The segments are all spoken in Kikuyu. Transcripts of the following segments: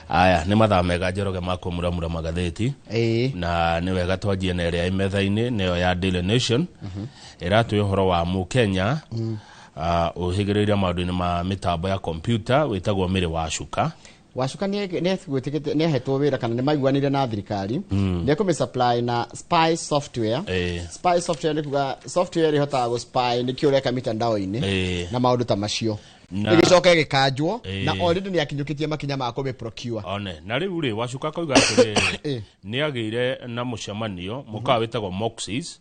Aya nĩ mathaa mega, Njoroge, ma kũmuramura magathĩti. Na nĩ wega twanjie na ĩrĩa ĩ metha-inĩ, nĩyo ya Daily Nation. Ĩratwĩ ũhoro wa Mũkenya ũhĩgĩrĩire maũndũ-inĩ ma mĩtambo ya kompiuta wĩtagwo Mĩrĩ wa Cuka. Wacuka nĩ ahetwo wĩra kana nĩ maiguanĩire na thirikari nĩ ekũmĩ supply na spy software. Spy software nĩ kuga software ĩrĩa ĩhotaga gũ spy nĩkĩo ũreka mitandao-inĩ na maũndũ ta macio. Ĩgĩcoka ĩgĩkanjwo na already nĩ akinyũkĩtie makinya ma kũmĩ procure. One na rĩu rĩ, Wacuka akauga atĩrĩrĩ, nĩ agĩire na mũcemanio mũkawa wĩtagwo Moxis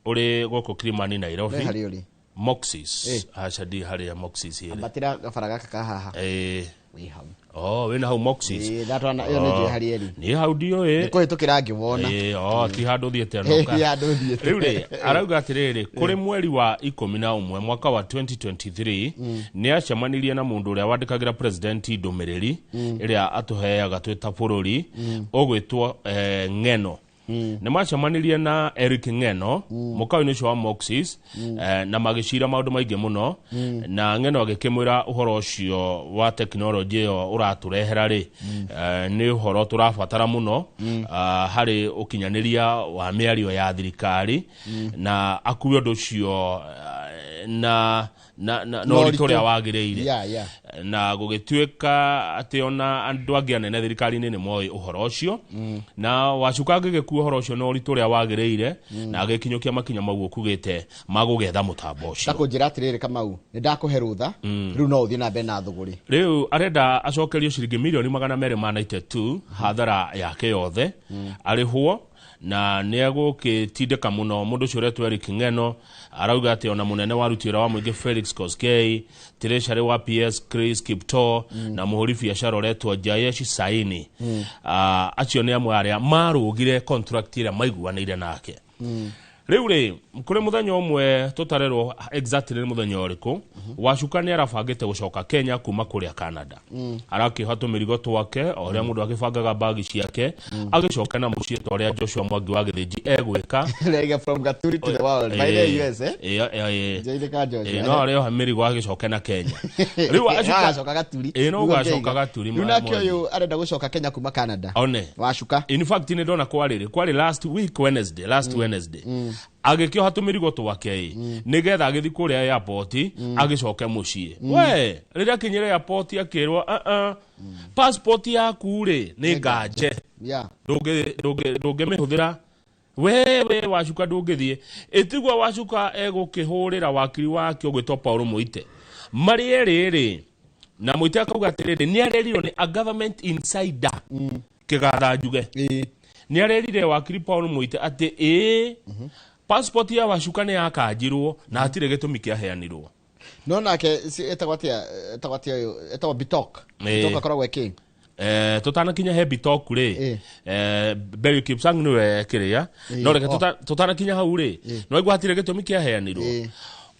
ũrĩ gũkũ Kilimani, Nairobi. Nĩ harĩ ũrĩ? Moxis. Aca, ndi harĩa Moxis ĩrĩ. Ambatĩra gabara gaka ka haha. Wĩ hau. Oh, wĩna hau Moxis. Ĩĩ, ndatwana ĩyo nĩ njũĩ harĩa ĩrĩ. Niĩ hau ndiũĩ. Nĩ kũhĩtũkĩra ngĩwona. Ĩĩ, oh, ti handũ thiĩte. Ĩĩ, ti handũ thiĩte. Rĩu rĩ, arauga atĩrĩrĩ, kũrĩ mweri wa 11 mwaka wa 2023 nĩ acemanirie na mũndũ ũrĩa wandĩkagĩra president ndũmĩrĩri ĩrĩa atũheaga twĩ ta bũrũri, ũgwĩtwo Ng'eno. Nĩ macemanirie na Eric Ng'eno mũkawa-inĩ ũcio wa Moxis na magĩcira maũndũ maingĩ mũno, na Ng'eno agĩkĩmwĩra ũhoro ũcio wa tekinoronjĩ ĩyo ũratũrehera rĩ, nĩ ũhoro tũrabatara mũno harĩ ũkinyanĩria wa mĩario ya thirikari, na akue ũndũ ũcio na Na ũritũ ũrĩa ũritũ. wagĩrĩire. Na gũgĩtuĩka atĩ ona andũ angĩ anene thirikari-inĩ nĩ moĩ ũhoro ũcio, na Wacuka agĩgĩkua ũhoro ũcio na ũritũ ũrĩa wagĩrĩire na agĩkinyũkia makinya mau ũkugĩte ma gũgetha mũtambo ũcio. Takũnjĩra atĩrĩrĩ, Kamau, nĩ ndakũhe rũtha rĩu, no ũthiĩ na mbere na thũgũrĩ. Rĩu arenda acokerio ciringi mirioni 292, hathara yake yothe arĩhwo, na nĩ egũgĩtindĩka mũno mũndũ ũcio ũretwo Eric Ng'eno. Arauga atĩ ona mũnene wa aruti wĩra wa mũingĩ Felix Koskei, Treasury wa PS Chris Kiptoo na mũhũri biacara ũretwo Jayesh Saini, acio nĩ amwe arĩa marũgire contract ĩrĩa maiguanĩire nake. Rĩu rĩ, kũrĩ mũthenya ũmwe tũtarerwo exactly nĩ mũthenya ũrĩkũ, Wacuka nĩ arabangĩte gũcoka Kenya kuma kũrĩa Canada. Arakĩoha tũmĩrigo twake o ũrĩa mũndũ agĩbangaga bagi ciake, agĩcoke na mũciĩ ta ũrĩa Joshua Mwangi wa Gĩthĩnji egwĩka. Like from Gaturi to the world by the US, eh? Ĩĩ. Njaire ka Joshua. Ĩĩ, no arĩoha mĩrigo agĩcoke na Kenya rĩu Agacoka Gaturi. Ĩĩ, no Nĩguo ũgacoka ngeiga. Gaturi. Rĩu nake Mwangi. ũyũ arenda gũcoka Kenya kuma Canada. One. Wacuka. In fact, nĩ ndona kwarĩ last week Wednesday, last Wednesday agĩkĩoha tũmĩrigo twake ĩ nĩgetha agĩthiĩ kũrĩa airport agĩcoke mũciĩ. We rĩrĩa akinyire airport akĩrwo, "Uh-uh, passport yaku rĩ nĩ nganje. Ndũngĩmĩhũthĩra we Wacuka, ndũngĩthiĩ." Ĩtigua Wacuka egũkĩhũrĩra wakiri wake ũgwĩtwo Paul Mũite marĩ erĩ rĩ, na Mũite akauga atĩrĩrĩ, nĩ arerirwo nĩ a government insider, kĩgatha njuge. Nĩ arerire wakiri Paul Mũite atĩ ĩĩ, passport ya Wacuka nĩ yakanjirwo na hatirĩ gĩtũmi kĩaheanirwo. No nake etagwo atĩa, etagwo atĩa ũyũ, etagwo Bitok. Bitok akoragwo ĩkĩ? Tutanakinya he Bitok rĩ, Belio Kipsang nĩwe kĩrĩa, no reke tutanakinya hau rĩ, no igua hatirĩ gĩtũmi kĩaheanirwo.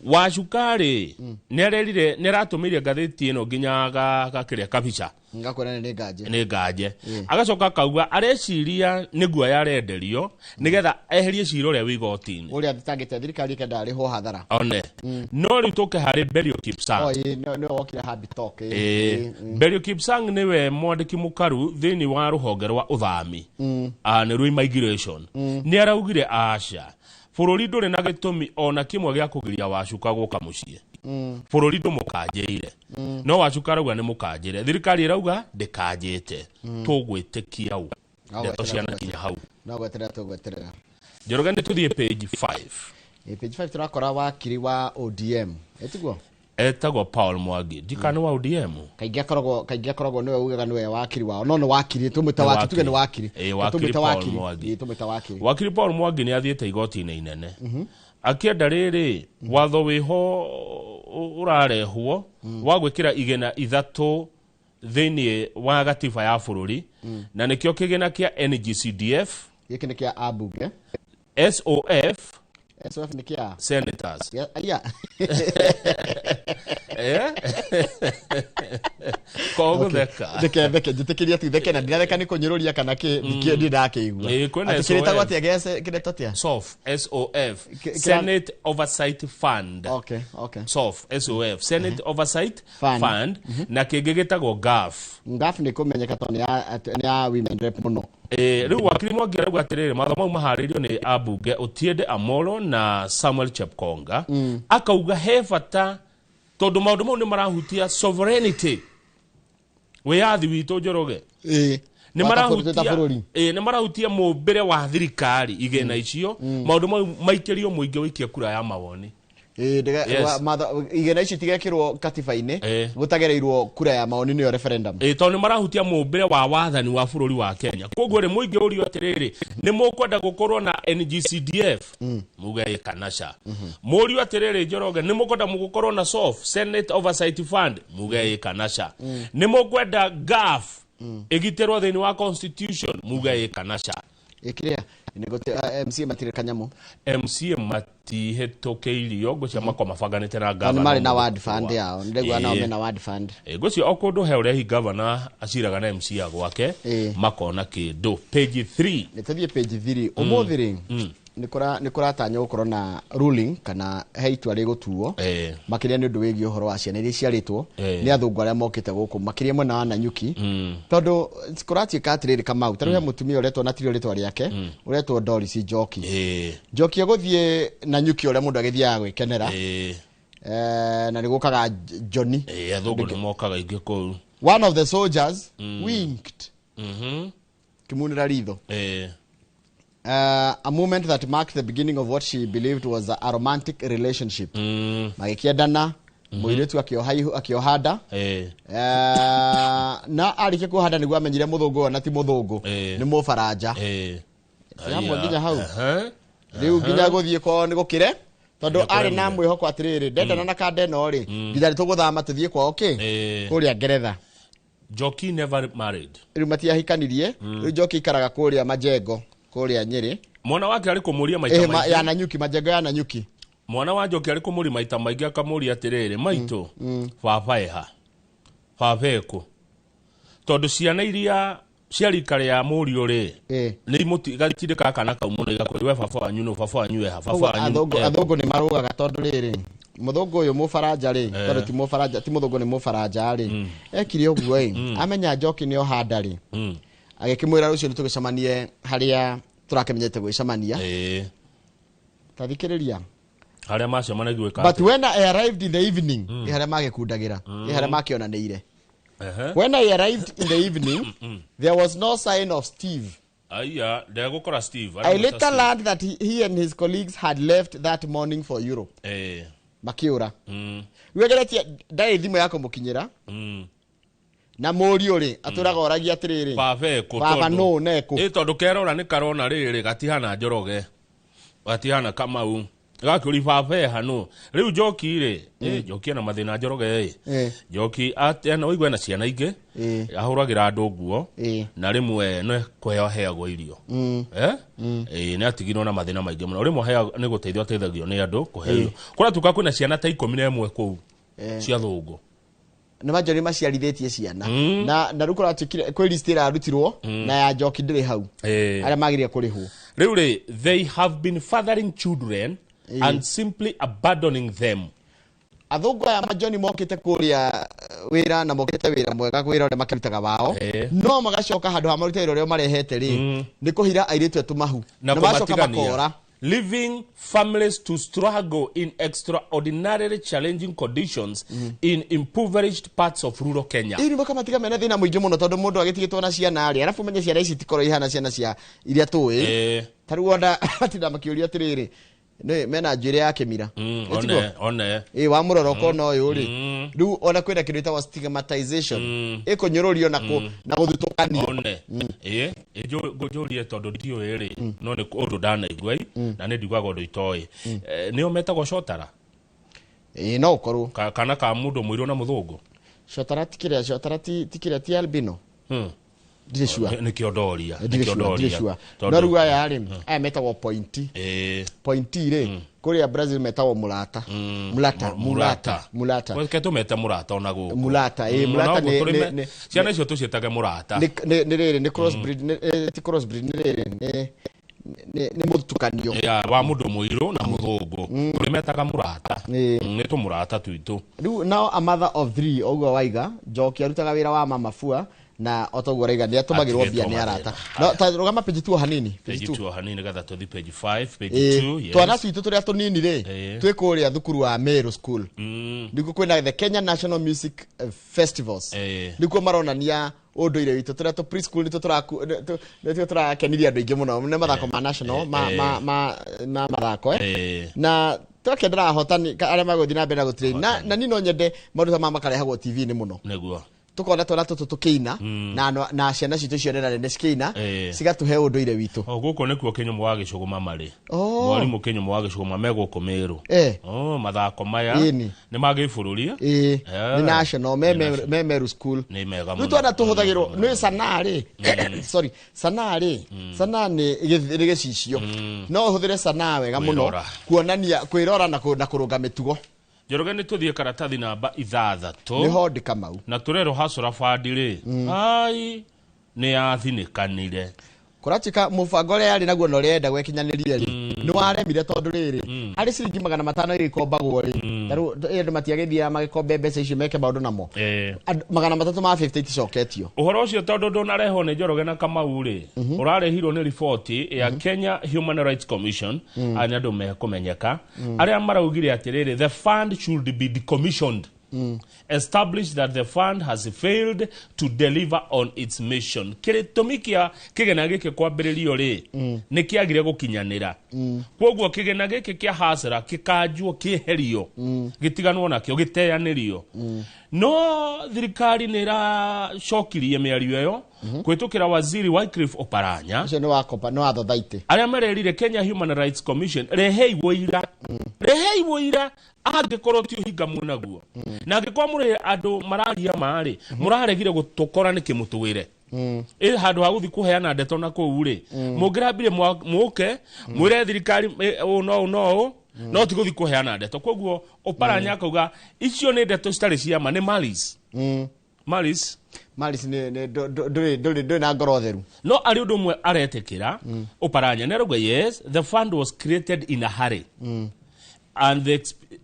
Wacuka rĩ, nĩ arerire, nĩ aratũmĩire ngathĩti ĩno nginya ga kĩrĩa kabica. Ngakwĩra nĩ nganje. Nĩ nganje. Agacoka akauga areciria nĩ guoya arenderio nĩgetha eherie cira ũrĩa wĩ igoti-inĩ. Ũrĩa thitangĩte thirikari ĩkenda arĩhwo hathara. One no rĩu tũke harĩ Belio Kipsang. Oh, ĩĩ, nĩwe wokire ha Bitok, ĩĩ. Belio Kipsang nĩwe mwandĩki mũkaru thĩinĩ wa rũhonge rwa ũthami, nĩruo immigration. Nĩ araugire aca, bũrũri ndũrĩ na gĩtũmi ona kĩmwe gĩa kũgiria Wacuka gũka mũciĩ. Bũrũri ndũmũkanjĩire, no Wacuka arauga nĩ mũkanjĩre, thirikari ĩrauga ndĩkanjĩte. Tũgwĩtĩkia ũ? No Ndeto gweterera. cianakinya hau. No gweterera tũgweterera. Njoroge, nĩ tũthiĩ page 5. Ĩĩ, page 5 tũrakora wakiri wa ODM, ĩtiguo? Etagwo Paul Mwangi, ndikana wa ODM. Kaingĩ akoragwo nĩwe ugaga nĩwe wakiri wao, no nĩ wakiri tũmwĩta Nĩ wakiri, tuge nĩ wakiri. wakiri. Ĩĩ, wakiri Tũmwĩte Paul wakiri. Mwangi. Ĩĩ, tũmwĩte wakiri. Wakiri Paul Mwangi nĩ athiĩte igoti-inĩ inene akĩenda rĩrĩ watho wĩho ũrarehwo wa gwĩkĩra igĩna ithatũ thĩinĩ wa gatiba ya bũrũri, na nĩkĩo kĩgĩna kĩa NGCDF. Gĩkĩ nĩ kĩa ambunge. SOF. SOF nĩ kĩa? Senators. Aya. Eh? Koguo. Theka. Ndiketheke njĩtĩkĩria tu theke na ndiratheka nĩ kũnyũrũria kana kĩ ndikĩ ndakĩigua. Ĩĩ, kwĩna Atĩ SOF. kĩrĩtagwo atĩa kĩretwo atĩa? SOF, SOF, Senate Oversight Fund. Okay, okay. SOF, SOF, Senate Oversight Fund. Fund, na kĩngĩ gĩtagwo GAF. Ngaf nĩ kũmenyeka tondũ nĩ ya women rep mũno. Rĩu wakiri Mwangi arauga atĩrĩrĩ, matho mau maharĩirio nĩ ambunge Otiende Amolo na Samuel Chepkonga. Akauga he bata tondũ maũndũ mau nĩ marahutia sovereignty, wĩyathi witũ, Njoroge. Ĩĩ. Nĩ Wa marahutia ta bũrũri. Nĩ marahutia mũmbĩre wa thirikari igĩna icio, maũndũ mau maikĩrio mũingĩ wĩikie kura ya mawoni. Ĩĩ, Yes. Igĩna icio itigekĩrwo katiba-inĩ Ĩĩ. gũtagereirwo kura ya maoni, nĩyo referendum. Ĩ, tondũ nĩ marahutia mũmbĩre wa wathani wa bũrũri wa Kenya. Koguo rĩ, mũingĩ ũrio atĩrĩrĩ, nĩ mũkwenda gũkorwo na NGCDF? Muge ĩ kana ca. Mũrio atĩrĩrĩ, Njoroge, nĩ mũkwenda gũkorwo na SOF, Senate Oversight Fund? Muge ĩ kana ca. Nĩ mũkwenda GAF ĩgitĩrwo thĩinĩ wa constitution? Muge ĩ kana ca. Ĩkĩrĩa nĩ MCA matirĩ kanyamũ. MCA matihĩtũkĩirio, ngũcia makwa mabanganĩte na Tondũ gavana marĩ na mũndũ ward fund yao, ndĩraigua nao Ĩĩ. mena ward fund. Ngwĩciria o kũndũ he ũrĩa hihi gavana aciraga na MCA gwake makona kĩndũ. Page 3. Nĩ tũthiĩ page 3. Ũmũthĩ rĩ, nĩ kũratanywo gũkorwo na ruling kana he itua rĩgũtuo makĩria nĩ ũndũ wĩgiĩ ũhoro wa ciana iria iciarĩtwo nĩ athũngũ arĩa mokĩte gũkũ, makĩria mwena wa Nanyuki, tondũ kũratuĩka atĩrĩrĩ, Kamau, ta rĩu he mũtumia ũretwo, na tirio rĩtwa rĩake, ũretwo Doris Njoki. Njoki egũthiĩ Nanyuki ũrĩa mũndũ agĩthiaga gwĩkenera, na nĩ gũkaga Johnny. Athũngũ nĩ mokaga aingĩ kũu. One of the soldiers winked, kĩmunĩra ritho, a moment that marked the beginning of what she believed was a romantic relationship. Magĩkĩendana, mũirĩtu akĩoha ihu, akĩoha nda. Na arĩkia kuoha nda nĩguo amenyire mũthũngũ ũyũ na ti mũthũngũ, nĩ mũbaranja. Ti hamwe nginya hau. Rĩu nginya gũthiĩ kwao nĩ gũkĩre tondũ Nĩ arĩ na kũremire. mwĩhoko atĩrĩrĩ, ndendana na kanda ĩno rĩ, nginya nĩ tũgũthama tũthiĩ kwao kĩ kũrĩa Ngeretha. Njoki never married. Rĩu matiahikanirie. Rĩu Njoki ikaraga kũrĩa Majengo, kũrĩa Nyĩrĩ. Mwana wake arĩ kũmũria maita maingĩ. Ya Nanyuki, Majengo ya Nanyuki. Mwana wa Njoki arĩ kũmũria maita maingĩ, akamũria atĩrĩrĩ, maitũ, baba eha, baba ekũ? Tondũ ciana iria cia rika rĩa mũriũ rĩ, nĩ imũtigatindĩkaga kana kau mũno, igakũria, we baba wanyu nũ? Baba wanyu eha? Baba Koguo wanyu athũngũ ekũ? Athũngũ nĩ marũgaga tondũ rĩrĩ, mũthũngũ ũyũ mũbaranja rĩ, tondũ ti mũbaranja, ti mũthũngũ, nĩ mũbaranja rĩ, ekire ũguo ĩ, amenya Njoki nĩ oha nda rĩ, agĩkĩmwĩra rũciũ nĩ tũgĩcemanie harĩa tũrakĩmenyete gwĩcemania. Ta thikĩrĩria. Harĩa macemanagia gwĩka But atĩa? when I arrived in the evening, ĩ harĩa magĩkundagĩra, ĩ harĩa makĩonanĩire. When I arrived in the evening, there was no sign of Steve. Aya, ndegũkora Steve. I Arĩ later Steve. learned that he and his colleagues had left that morning for Europe. Makiura. Rĩu ndarĩ thimũ ya kũmũkinyĩra, na mũriũ rĩ, atũraga oragia atĩrĩrĩ, baba ekũ? Baba Tondũ- nũ na ekũ? Ĩ, tondũ kerora nĩ karona rĩrĩ gatihana Njoroge, gatihana Kamau, gakĩũri baba eha nũ? Rĩu Njoki rĩ, Njoki ena mathĩna, Njoroge ĩ. Njoki ena ũigua ena ciana ingĩ, ahũragĩra andũ nguo, na rĩmwe nĩ kũheo aheagwo irio. Ĩ, nĩ atigirwo na mathĩna maingĩ mũno. Rĩmwe nĩ gũteithio ateithagio nĩ andũ kũheo irio. Kũratuĩka kwĩna ciana ta 11 kũu cia thũngũ. Nĩ manjori maciarithĩtie ciana, na rĩu kũratuĩkire kwĩ list ĩrarutirwo na ya Njoki ndĩrĩ hau, arĩa magĩrĩire kũrĩhwo. Rĩu rĩ, they have been fathering children and simply abandoning them. Athũngũ aya majoni mokĩte kũrĩa wĩra, na mokĩte wĩra mwega, wĩra ũrĩa makĩrutaga wao, no magacoka handũ ha marute wĩra ũrĩa marehete rĩ, nĩ kũhira airĩtu etu mahu na na magacoka kũmatigania. makora. Leaving families to struggle in extraordinarily challenging conditions in impoverished parts of rural Kenya. Ĩni makamatiga mena thĩna mũingĩ mũno, tondũ mũndũ agĩtigĩtwo na ciana rĩ, arabu menye ciana ici tikorwo ihana ciana cia iria tũĩ. Ta rĩu ona matinda makĩũria atĩrĩrĩ, nĩ mena njuĩrĩ ya kĩmira. Ĩ, tiguo? One one. Ĩ, wamũrora ũkona ũyũ rĩ, rĩu ona kwĩna kĩndũ gĩtagwo stigmatization, ĩkũnyũrũrio na gũthutũkanio. One ĩ ngũnjũrie tondũ ndiũĩ rĩ, no nĩ ũndũ ndanaigua ĩ, na nĩ ndiguaga ũndũ itoĩ. Nĩo metagwo cotara? Ĩ, no ũkorwo. Kana ka mũndũ mũirũ na mũthũngũ. Cotara ti kĩrĩa, cotara ti kĩrĩa, ti albino? Ndirĩ sure. Nĩkĩo ndoria. Ndirĩ Nĩkĩo sure, ndirĩ ndoria. sure. Tondũ- No rĩu aya rĩ, aya metagwo pointi. Pointi rĩ, Kũrĩa Brazil metagwo mulata. Mulata, mulata, mulata. Reke tũmete mũrata ona gũkũ. Mulata, ĩ, mulata. Ona ũguo ciana icio tũciĩtage mũrata. Nĩ rĩrĩ, nĩ crossbreed, ti crossbreed, nĩ rĩrĩ, nĩ mũtukanio. Ya, wa mũndũ mũirũ na mũthũngũ, tũrĩmetaga mũrata. Nĩ tũmũrata twitũ. Rĩu nao a mother of three, ũguo waiga, Njoki arutaga wĩra wa mama fua, na o toguo ũraiga nĩ atũmagĩrwo mbia nĩ Atigĩtwo arata. mathĩna. No ta rũgama page 2 hanini, page Page 2. 2 hanini nĩgetha tũthi page 5, page 2, yes. Twana twitũ tũrĩa tũnini rĩ, twĩ kũrĩa thukuru wa Meru School, nĩkuo kwĩna the Kenya National Music Festivals. Nĩkuo maronania ũndũire witũ. Tũrĩa tũ preschool nĩtuo nĩtuo tũrakenirie andũ aingĩ mũno. Nĩ mathako ma national ma mathako, eh. Na twakendera ahotani arĩa magũthiĩ na mbere na gũtrain, na niĩ no nyende maũndũ ta maya makarehagwo TV-inĩ mũno, tukona twana tũtũ tũkĩina na ciana citũ icio nene nene cikĩina, cigatũhe ũndũire witũ. O gũkũ nĩkuo Kĩnyũmũ wa Gĩcũgũma marĩ. Oh. Mwarimũ Kĩnyũmũ wa Gĩcũgũma me gũkũ Mĩrũ. Oh, mathako maya nĩ ma gĩbũrũri. Ĩĩ, nĩ national, Nĩ national. me Meru School. Nĩ mega Rĩu mũno. twana tũhũthagĩrwo nĩ sanaa rĩ, sorry, sanaa rĩ, sanaa nĩ gĩcicio. No ũhũthĩre sanaa wega mũno Kwĩrora. kuonania kwĩrora na kũrũnga mĩtugo. Njoroge, nĩ tũthiĩ karatathi namba 6. Nĩho ndĩ, Kamau. Na tũrerwo Hustler Fund rĩ, ai, nĩ yathinĩkanire. Kũratuĩka mũbango ũrĩa yarĩ naguo na ũrĩa yenda gwekinyanĩrie rĩ, nĩ waremire, tondũ rĩrĩ, harĩ ciringi 500 iria ikombagwo rĩ, tarĩu andũ matiagĩthiaga magĩkombe mbeca icio meke maũndũ namo. 350 iticoketio. Ũhoro ũcio, tondũ ndũnarehwo nĩ Njoroge na Kamau rĩ, ũrarehirwo nĩ riboti ya Kenya Human Rights Commission. Aya nĩ andũ mekũmenyeka, arĩa maraugire atĩrĩrĩ, the fund should be decommissioned, established that the fund has failed to deliver on its mission. Kĩrĩtũmi kĩa kĩgĩna gĩkĩ kwambĩrĩrio rĩ, nĩ kĩagire gũkinyanĩra. Kwoguo kĩgĩna gĩkĩ kĩa Hustler kĩkanjwo, kĩeherio, gĩtiganwo nakĩo, gĩteanĩrio. No thirikari nĩ ĩracokirie mĩario ĩyo kũhĩtũkĩra waziri Wycliffe Oparanya, Ũcio nĩ wa kopa, nĩ wa thothaitĩ. Arĩa marerire Kenya Human Rights Commission, rehei wũira, rehei wũira angĩkorwo ti ũhinga munaguo, na angĩkorwo mũrĩ andũ mararia marĩ mũraregire gũtũkora nĩkĩ, mũtwĩre ĩ handũ ha gũthiĩ kũheana ndeto na kũu rĩ, mũngĩrambire mũke mwĩre thirikari ũũ no ũũ no ũũ, no ti gũthiĩ kũheana ndeto. Koguo Oparanya akauga icio nĩ ndeto citarĩ cia ma, nĩ malice, malice. Malice nĩ ndũrĩ na ngoro theru. No arĩ ũndũ ũmwe aretĩkĩra Oparanya, nĩ arauga yes, the fund was created in a hurry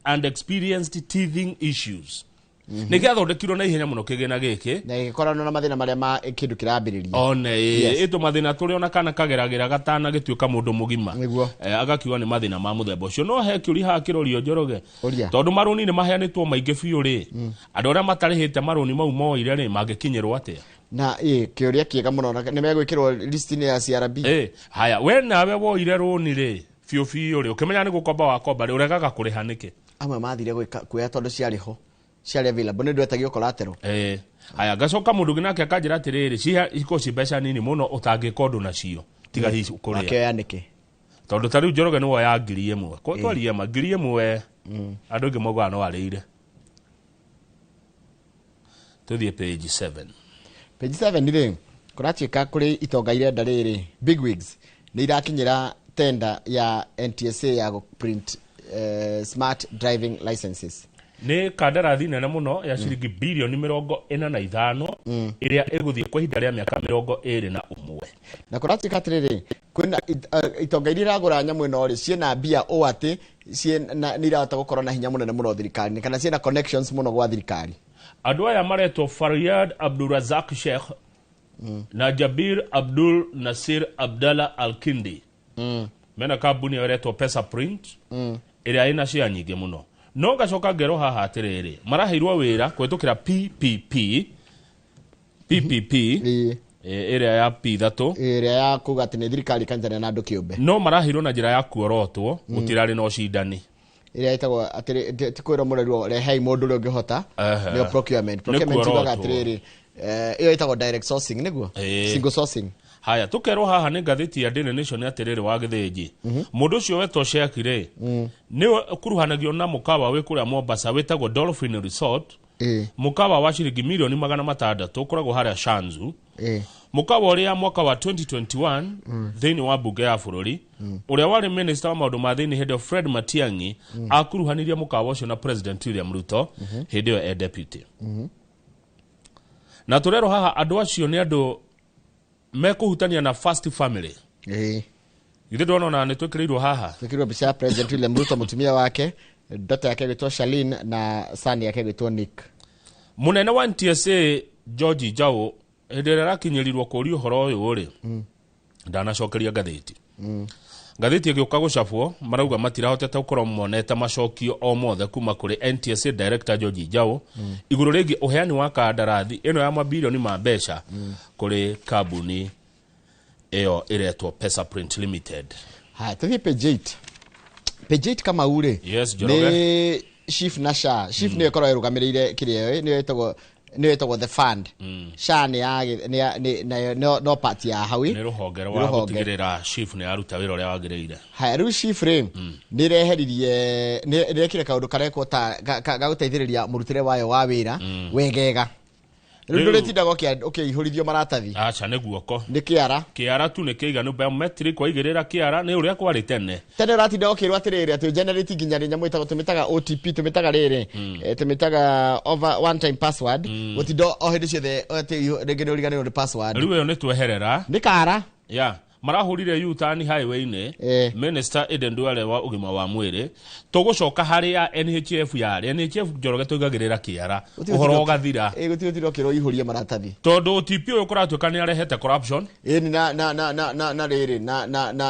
and experienced teething issues. Nĩ gĩathondekirwo na ihenya mũno kĩgĩna gĩkĩ. Na gĩgĩkoranwo na mathĩna marĩa ma kĩndũ kĩrambĩrĩria. One ĩ tũmathĩna tũrĩa ona kana kageragĩra gatana gĩtuĩka mũndũ mũgima. Agakiuga nĩ mathĩna ma mũthemba ũcio. No he kĩũria haha kĩrorio, Njoroge. Ũria. Tondũ marũni nĩ maheanĩtwo maingĩ biũ rĩ, andũ arĩa matarĩhĩte marũni mau moire rĩ, mangĩkinyĩrwo atĩa? Na ĩ kĩũria kĩega mũno, na nĩ megwĩkĩrwo list-inĩ ya CRB. Haya, we nawe woire rũni rĩ, biũ biũ rĩ, ũkĩmenya nĩ gũkomba wakomba rĩ, ũregaga kũrĩha nĩkĩ? Amwe mathire gwĩka kuoya tondũ ciarĩ ho, ciarĩ available, nĩ ndwetagio collateral. Haya, ngacoka mũndũ ũngĩ nake akanjĩra atĩrĩrĩ, ciha ikorwo ci mbeca nini mũno ũtangĩka ũndũ nacio tiga hihi kũrĩa. Akĩoya nĩkĩ? Tondũ ta rĩu Njoroge nĩ woya 1000, ko twarie ma, 1000 andũ aingĩ maugaga no arĩire. Tũthiĩ page 7. Page 7 rĩ, kũratuĩka kũrĩ itonga irenda rĩrĩ, big wigs nĩ irakinyĩra tender ya NTSA ya print smart driving licenses. Nĩ kandarathi nene mũno ya ciringi 45 birioni ĩrĩa ĩgũthiĩ kwa ihinda rĩa mĩaka 21. Na kũratuĩka atĩrĩrĩ, kwĩna itonga iria iragũra nyamũ ĩno rĩ, ciĩna mbia ũũ atĩ ciĩna nĩ irahota gũkorwo na hinya mũnene mũno thirikari-inĩ, kana ciĩna connections mũno gwa thirikari. Andũ aya maretwo Faryad Abdurazak Sheikh na Jabir Abdul Nasir Abdallah Alkindi. Mena kambuni ĩyo ĩretwo Pesa Print, ĩrĩa ĩna share nyingĩ mũno. No ngacoka ngerwo haha atĩrĩrĩ, maraheirwo wĩra kũhĩtũkĩra PPP, PPP, ĩrĩa ya P ithatũ. Ĩrĩa ya kuga atĩ nĩ thirikari ĩkanyitanĩra na andũ kĩũmbe. No maraheirwo na njĩra ya kuorotwo, gũtirarĩ na ũcindani. Ĩrĩa ĩtagwo atĩrĩ ti kwĩrwo mũrerirwo rehei mũndũ ũrĩa ũngĩhota. Nĩyo procurement. Nĩ Procurement yugaga kuorotwo. atĩrĩrĩ, ĩyo ĩtagwo direct sourcing, nĩguo single sourcing. Haya, tukerwo haha nĩ ngathĩti ya Daily Nation atĩrĩrĩ, wa gĩthĩnji, mũndũ ũcio wetwo Sheikh rĩ, nĩwe ũkuruhanagio na mũkawa wĩ kũrĩa Mombasa wĩtagwo Dolphin Resort. Mũkawa wa ciringi mirioni 600 ũkoragwo harĩa Shanzu. Mũkawa ũrĩa mwaka wa 2021 thĩinĩ wa mbunge ya bũrũri, ũrĩa warĩ minister wa maũndũ ma thĩinĩ hĩndĩ ĩyo Fred Matiang'i akuruhanirie mũkawa ũcio na President William Ruto hĩndĩ ĩyo e deputy. Na tũrerwo haha andũ acio nĩ andũ mekũhutania na First Family. Githĩ ndona ona nĩ twĩkĩrĩirwo haha? Twĩkĩrĩirwo mbica ya President William Ruto, mũtumia wake, daughter yake ĩgwĩtwo Charlene na son yake ĩgwĩtwo Nick. Mũnene wa NTSA George Njau hĩndĩ ĩrĩa arakinyĩrirwo kũũria ũhoro ũyũ rĩ, ndanacokeria ngathĩti. Ngathĩti ĩgĩũka gũcabwo marauga matirahotete gũkorwo monete macokio o mothe kuma kũrĩ NTSA Director George Njau igũrũ rĩgiĩ ũheani wa kandarathi ĩno ya mabirioni ma mbeca kũrĩ kambuni ĩyo ĩretwo Pesa Print Limited. Haya, tũthiĩ page 8. Page 8 kama ure. Yes, Njoroge. Nĩ SHIF na SHA. SHIF nĩyo ĩkoragwo ĩrũgamĩrĩire kĩrĩa nĩyo ĩtagwo the fund. SHA nĩ ya nĩ ya- nĩ nayo no part ya hau. Nĩ rũhonge Nĩ rwa rũhonge. gũtigĩrĩra SHIF nĩ yaruta wĩra ũrĩa wagĩrĩire. Haya, rĩu SHIF rĩ nĩ ĩreheririe, nĩ ĩrekire kaũndũ karekwo ta gagũteithĩrĩria mũrutĩre wayo wa wĩra wegega. Rĩu ndũrĩtindaga ũkĩihũrithio maratathi. Aca, nĩ guoko. Nĩ kĩara. Kĩara tu nĩ kĩiganu, biometric waigĩrĩra kĩara nĩ ũrĩa kwarĩ tene. Tene ũratinda ũkĩrwo atĩrĩrĩ atĩ generate nginya rĩ nyamũ ĩtagwo tũmĩtaga OTP, tũmĩtaga rĩrĩ, tũmĩtaga over one time password, gũtinda o hĩndĩ ciothe atĩ rĩngĩ nĩ ũriganĩrwo nĩ password. Rĩu ĩyo nĩ tweherera. Nĩ kara. Ya marahũrire U-turn highway-inĩ. Minister Aden Duale wa ũgima wa mwĩrĩ, tũgũcoka harĩa NHIF yarĩ. NHIF, Njoroge, tũigagĩrĩra kĩara, ũhoro ũgathira. Gũtirĩ ũkĩrwo ihũrie maratathi. Tondũ OTP ũyũ kũratuĩka nĩ arehete corruption. Ĩni na rĩrĩ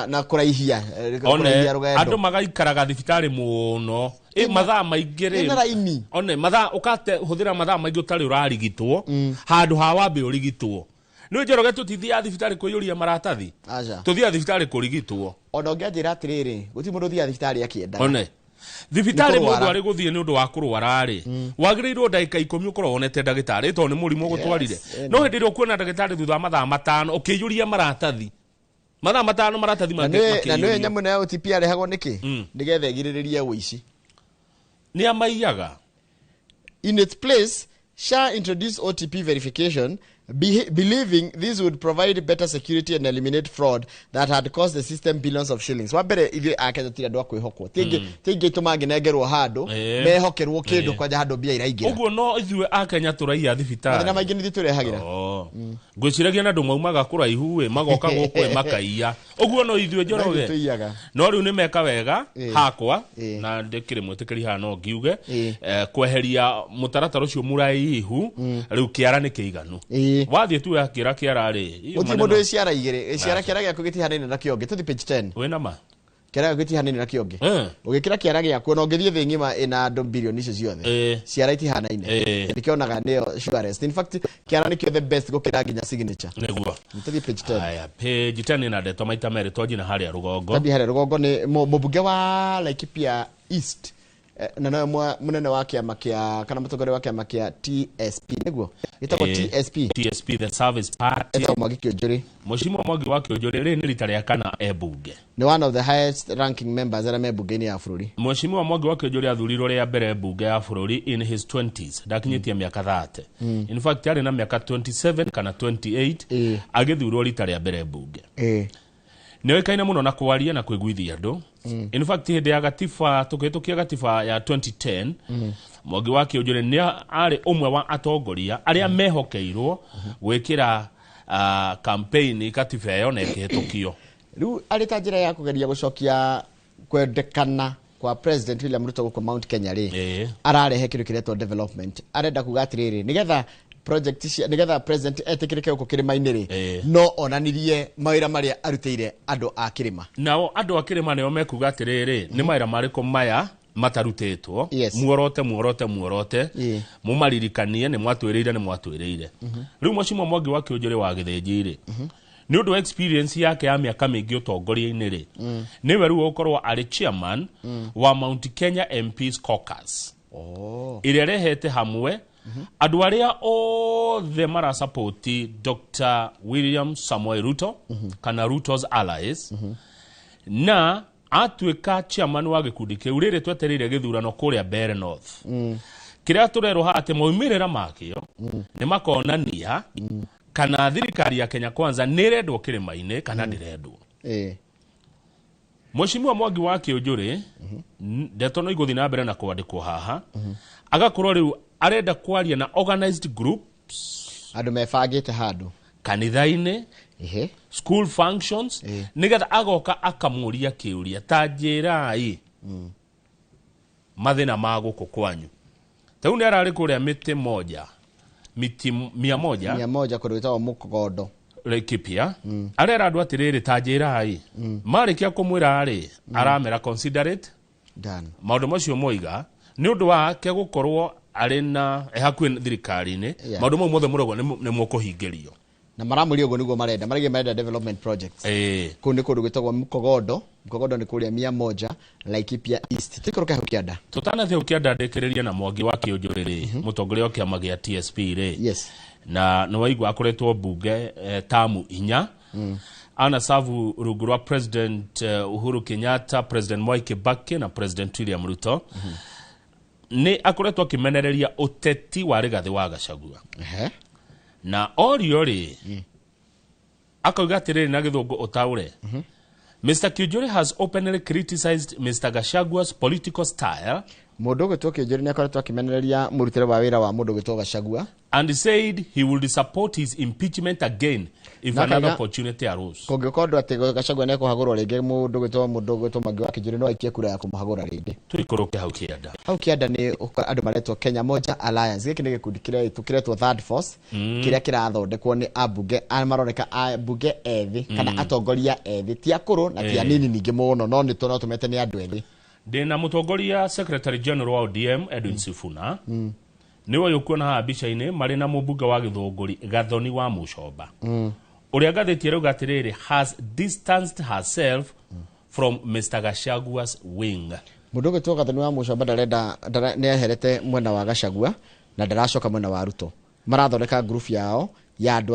na kũraihia one kũraihia rũgendo. Andũ magaikaraga thibitarĩ mũno, mathaa maingĩ rĩ. Ĩna raini. One mathaa ũkate hũthĩra mathaa maingĩ ũtarĩ ũrarigitwo handũ ha wambe ũrigitwo. Nĩ Njoroge, tũtithiaga thibitarĩ kũiyũria maratathi. Aca. Tũthiaga thibitarĩ kũrigitwo. Ona ũngĩanjĩra atĩrĩrĩ, gũtirĩ mũndũ ũthiaga thibitarĩ akĩendaga. One thibitarĩ Nĩ kũrwara. mũndũ arĩ gũthiĩ nĩ ũndũ wa kũrwara rĩ, wagĩrĩirwo ndagĩka 10 ũkorwo wonete ndagĩtarĩ tondũ nĩ mũrimũ ũgũtwarire. No hĩndĩ ĩrĩa ũkuona ndagĩtarĩ thutha wa mathaa 5 ũkĩiyũria maratathi, mathaa 5 maratathi Na nĩwe makĩiyũrio. Nyamũ ĩno ya OTP yarehagwo nĩkĩ? Nĩgetha ĩgirĩrĩrie ũici. Nĩ amaiyaga. In its place, SHA introduced OTP verification, believing this would provide better security and eliminate fraud that had cost the system billions of shillings. Wa mbere, ithuĩ a Kenya tũtirĩ andũ a kwĩhokwo. Ti aingĩ aitũ mangĩnengerwo handũ mehokerwo kĩndũ kwanja handũ mbia iraingĩra. Ũguo no ithuĩ a Kenya tũraiya Mathĩna thibitarĩ. maingĩ nĩ ithuĩ tũrehagĩra. Oh. Ngwĩciragia na andũ maumaga kũraihu ĩ magoka gũkũ ĩ makaiya ũguo, no ithuĩ, Njoroge. No ithuĩ tũiyaga. No rĩu nĩ meka wega hakwa na ndĩkĩrĩ mwĩtĩkĩri haha no ngiuge kweheria mũtaratara ũcio mũraihu, rĩu kĩara nĩ kĩiganu. Wathiĩ tu yakĩra kĩara rĩ, iyo Gũtirĩ maneno- mũndũ wĩ ciara igĩrĩ. Ciara kĩara gĩaku gĩtihanaine na kĩo ũngĩ. Tũthiĩ page 10. Wĩna ma. Kĩara gĩaku gĩtihanaine na kĩo ũngĩ. Ũgĩkĩra kĩara gĩaku ona ũngĩthiĩ thĩ ng'ima ĩna andũ bilioni icio ciothe. Ciara itihanaine. Ndĩkĩonaga nĩyo surest. In fact, kĩara nĩkĩo the best gũkĩra nginya signature. Nĩguo. Tũthiĩ page 10. Aya, page 10 ĩna ndeto maita merĩ, twanji na harĩa rũgongo. Tambia harĩa rũgongo nĩ mũmbunge wa Laikipia East, na nowe mũnene wa kĩama kĩa kana mũtongoria wa kĩama kĩa TSP, nĩguo gĩtagwo TSP. TSP, the Service Party. Etagwo Mwangi Kĩũnjũrĩ. Mheshimiwa Mwangi wa Kĩũnjũrĩ rĩrĩ nĩ rita rĩa kana e mbunge. Nĩ one of the highest ranking members arĩa me mbunge-inĩ ya bũrũri. Mheshimiwa Mwangi wa Kĩũnjũrĩ athurirwo rĩa mbere mbunge ya bũrũri in his 20s, ndakinyĩtie mĩaka 30. In fact, arĩ na mĩaka 27 kana 28 agĩthurwo rita rĩa mbere mbunge. Nĩ oĩkaine mũno na kwaria na kwĩguithia andũ. In fact, hĩndĩ ya gatiba, tũkĩhĩtũkia gatiba ya 2010, Mwangi wa Kĩũnjũrĩ nĩ arĩ ũmwe wa atongoria arĩa mehokeirwo gwĩkĩra campaign katiba ĩyo na ĩkĩhĩtũkio. Rĩu arĩ ta njĩra ya kũgeria gũcokia kwendekana kwa President William Ruto gũkũ Mount Kenya rĩ, ararehe kĩndũ kĩretwo development. Arenda kuga atĩrĩrĩ, nĩgetha project cia nĩgetha president etĩkĩrĩke gũkũ kĩrĩma-inĩ rĩ, no onanirie mawĩra marĩa arutĩire andũ a kĩrĩma. Nao andũ a kĩrĩma nĩo mekuga atĩrĩrĩ, nĩ mawĩra marĩkũ maya matarutĩtwo? Muorote, muorote, muorote, mũmaririkanie nĩ mwatwĩrĩire, nĩ mwatwĩrĩire. Rĩu Mheshimiwa Mwangi wa Kĩũnjũrĩ wa Gĩthĩnji rĩ, nĩ ũndũ wa experience yake ya mĩaka mĩingĩ ũtongoria-inĩ rĩ, nĩwe rĩu ũgũkorwo arĩ chairman wa Mount Kenya MPs Caucus ĩrĩa ĩrehete hamwe andũ arĩa othe marasapoti Dr. William Samoei Ruto kana Ruto's allies, na atuĩka chairman wa gĩkundi kĩu rĩrĩ twetereire gĩthurano kũrĩa Mbeere North. Kĩrĩa tũrerwo haha atĩ maumĩrĩra makĩo nĩ makonania kana thirikari ya Kenya Kwanza nĩ ĩrendwo kĩrĩma-inĩ kana ndĩrendwo. Mheshimiwa Mwangi wa Kĩũnjũrĩ, ndeto no igũthiĩ na mbere na kwandĩkwo haha, agakorwo rĩu arenda kwaria na organized groups, andũ mebangĩte handũ kanitha-inĩ, school functions, nĩgetha agoka akamũria kĩũria ta njĩrai mathĩna ma gũkũ kwanyu. Ta rĩu nĩ ararĩ kũrĩa mĩtĩ moja, miti mia moja, mia moja kũndũ gwĩtagwo Mũkogondo, Laikipia, arera andũ atĩrĩrĩ, ta njĩrai. Marĩkia kũmwĩra rĩ, aramera considerate done maũndũ macio moiga nĩ ũndũ wake gũkorwo arĩ na hakuhĩ thirikari-inĩ. Maũndũ mau mothe mũrauga nĩ mũkũhingĩrio. Na maramũria ũguo nĩguo marenda, marauga marenda development projects. Kũu nĩ kũndũ gwĩtagwo Mũkogondo. Mũkogondo nĩ kũrĩa mia moja, Laikipia East. Tũikũrũke hau kĩanda. Tũtanathiĩ hau kĩanda, ndĩkĩrĩrie na Mwangi wa Kĩũnjũrĩ rĩ, mũtongoria wa kĩama gĩa TSP rĩ. Na nĩ waigua akoretwo mbunge tamu 4, anasavu rungu rwa President Uhuru Kenyatta, President Mwai Kibaki na President William Ruto. Nĩ akoretwo akĩmenereria ũteti wa Rigathĩ wa Gachagua. Na orio rĩ, akauga atĩrĩrĩ na gĩthũngũ ũtaũre. Mr. Kiunjuri has openly criticized Mr. Gachagua's political style Mũndũ ũgwĩtwo Kĩũnjũrĩ nĩ akoretwo akĩmenereria mũrutĩre wa wĩra wa mũndũ ũgwĩtwo Gachagua and said he would support his impeachment again if Na another akauga- opportunity arose. Kũngĩkorwo ũndũ atĩ Gachagua nĩ ekũhagũrwo rĩngĩ, mũndũ ũgwĩtwo Mwangi wa Kĩũnjũrĩ no aikie kura ya kũmũhagũra rĩngĩ. Tũikũrũke hau kĩanda. Hau kĩanda nĩ andũ maretwo Kenya Moja Alliance. Gĩkĩ nĩ gĩkundi kĩretwo Third Force, kĩrĩa kĩrathondekwo nĩ ambunge maroneka ambunge ethĩ kana atongoria ethĩ, ti akũrũ na ti anini ningĩ mũno, no nĩ no tũmete nĩ andũ ethĩ. Ndĩna mũtongoria Secretary General wa ODM Edwin Sifuna, nĩwe ũyũ ũkuona haha mbica-inĩ marĩ na mũmbunge wa Gĩthũngũri Gathoni wa Mũcomba, ũrĩa ngathĩti ĩrauga atĩrĩrĩ, has distanced herself from Mr. Gachagua's wing. Mũndũ ũgwĩtwo Gathoni wa Mũcomba ndarenda nĩ eherete mwena wa Gachagua na ndaracoka mwena wa Ruto. Marathondeka group yao ya andũ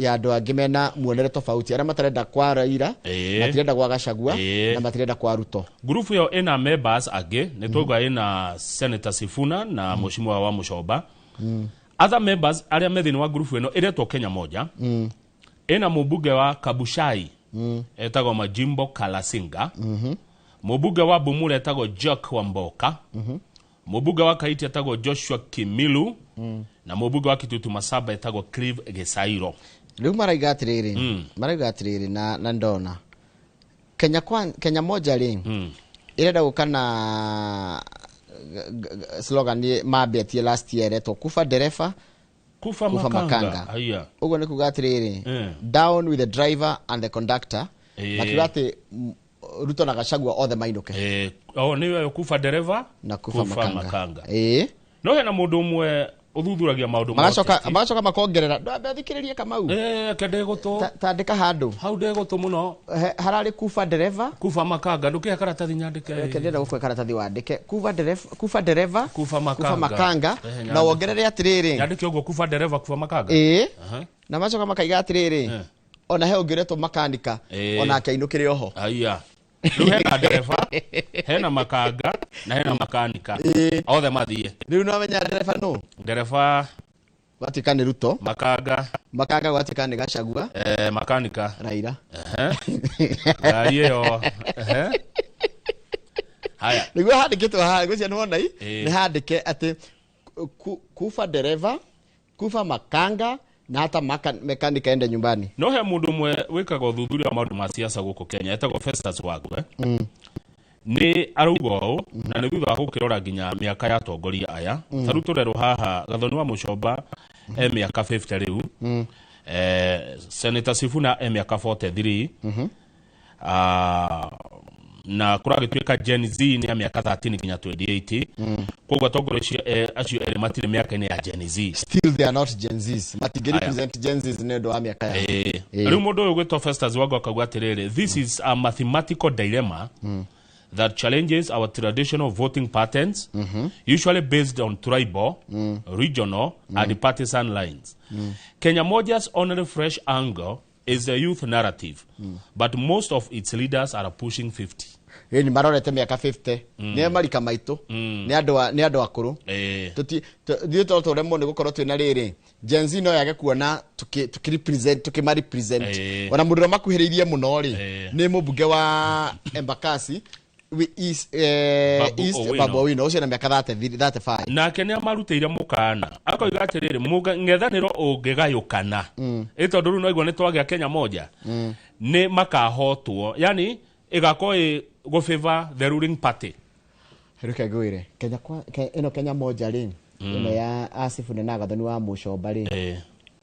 ya andũ angĩ mena muonere tofauti, arĩa matarenda kwa Raila, matirenda gwa Gachagua na matirenda kwa Ruto. Ngurubu ĩyo ĩna members angĩ nĩ twaigua ĩna Senator Sifuna na Mheshimiwa wa Mũcomba. Other members arĩa me thĩinĩ wa ngurubu ĩno ĩretwo Kenya Moja, ĩna mũmbunge wa Kabuchai etagwo Majimbo Kalasinga, mũmbunge wa Bumula etagwo Jack Wamboka, mũmbunge wa Kaiti etagwo Joshua Kimilu, na mũmbunge wa Kitutu Masaba etagwo Clive Gesairo. Rĩu maraiga atĩrĩrĩ na ndona Kenya, kwa, Kenya Moja rĩ, ĩrenda gũka na slogan mambĩtie last year ĩretwo "Kufa dereva, kufa, kufa makanga." Makanga." Haya. Ũguo nĩ kuga atĩrĩrĩ, down with the driver and the conductor. Makiuga atĩ Ruto na Gachagua othe mainũke. Oh, nĩyo kufa dereva na kufa makanga, makanga. No hena mũndũ ũmwe ũthuthuragia maũndũ ma Magacoka ũteti. magacoka makongerera, ndwambe thikĩrĩrie Kamau. Ke ndegũtũ. Tandĩka handũ. Hau ndegũtũ mũno. Hararĩ kufa dereva, kufa makanga, ndũkĩhe karatathi nyandĩke. Reke ndĩrenda gũkũhe karatathi wandĩke kufa dereva, kufa dereva, kufa makanga. Kufa makanga. Na nyandĩke. wongerere atĩrĩrĩ, nyandĩke ũguo, kufa dereva, kufa makanga. Na macoka makaiga atĩrĩrĩ, ona he ũngĩ ũretwo makanika, onake ainũkĩre oho. Aya, rĩu hena ndereba, hena makanga na hena makanika, othe mathiĩ. Rĩu no menya ndereba nũ? Ndereba. Gwatuĩka nĩ Ruto. Makanga. Makanga gwatuĩka nĩ Gachagua. Makanika. Raila. Ngari ĩyo. Haya. Nĩguo handĩkĩtwo haha, ngwĩciria nĩwona i Ĩĩ. nĩ handĩke atĩ kufa dereva, kufa makanga na hata mekanika ende nyumbani. No he mũndũ ũmwe wĩkaga ũthuthuria wa maũndũ ma siasa gũkũ Kenya etagwo Festus Wagwe, nĩ arauga ũũ, na nĩ thutha wa gũkĩrora nginya mĩaka ya atongoria aya. Ta rĩu tũrerwo haha Gathoni wa Mũcomba e mĩaka 50 rĩu, Senator Sifuna e mĩaka 43. Na kũragĩtuĩka Gen Z nĩ ya mĩaka 13 nginya 28, koguo atongoria acio erĩ matirĩ mĩaka-inĩ ya Gen Z. Still they are not Gen Zs, matingĩ represent Gen Zs nĩ ũndũ wa mĩaka yao. Rĩu mũndũ ũyũ gwĩtwo Festus Wagwe akauga atĩrĩrĩ, this is a mathematical dilemma that challenges our traditional voting patterns, usually based on tribal, regional and partisan lines. Kenya Moja's only fresh angle is the youth narrative, but most of its leaders are pushing 50. Ĩni marorete mĩaka 50. Nĩ marika maitũ. Nĩ andũ akũrũ. Ithuĩ to tũremwo nĩ gũkorwo twĩna rĩrĩ. Gen Z no yage kuona tuki tukima represent. Ona mũndũ ũrĩa makuhĩrĩirie mũno rĩ, nĩ mũmbunge wa Embakasi East, East Babu Owino, ũcio na mĩaka 35. Nake nĩ amarutĩire mũkana akoiga atĩrĩrĩ, mũng'ethanĩro ũngĩgayũkana, ĩ tondũ rĩu no igua nĩ twagĩa Kenya moja, nĩ makahotwo, yani ĩgakorwo ĩ gũ favor the ruling party. Reke ngwĩre, Kenya kwa ĩno Kenya moja rĩ, ĩno ya Asifuna na Gathoni wa Mũcomba rĩ,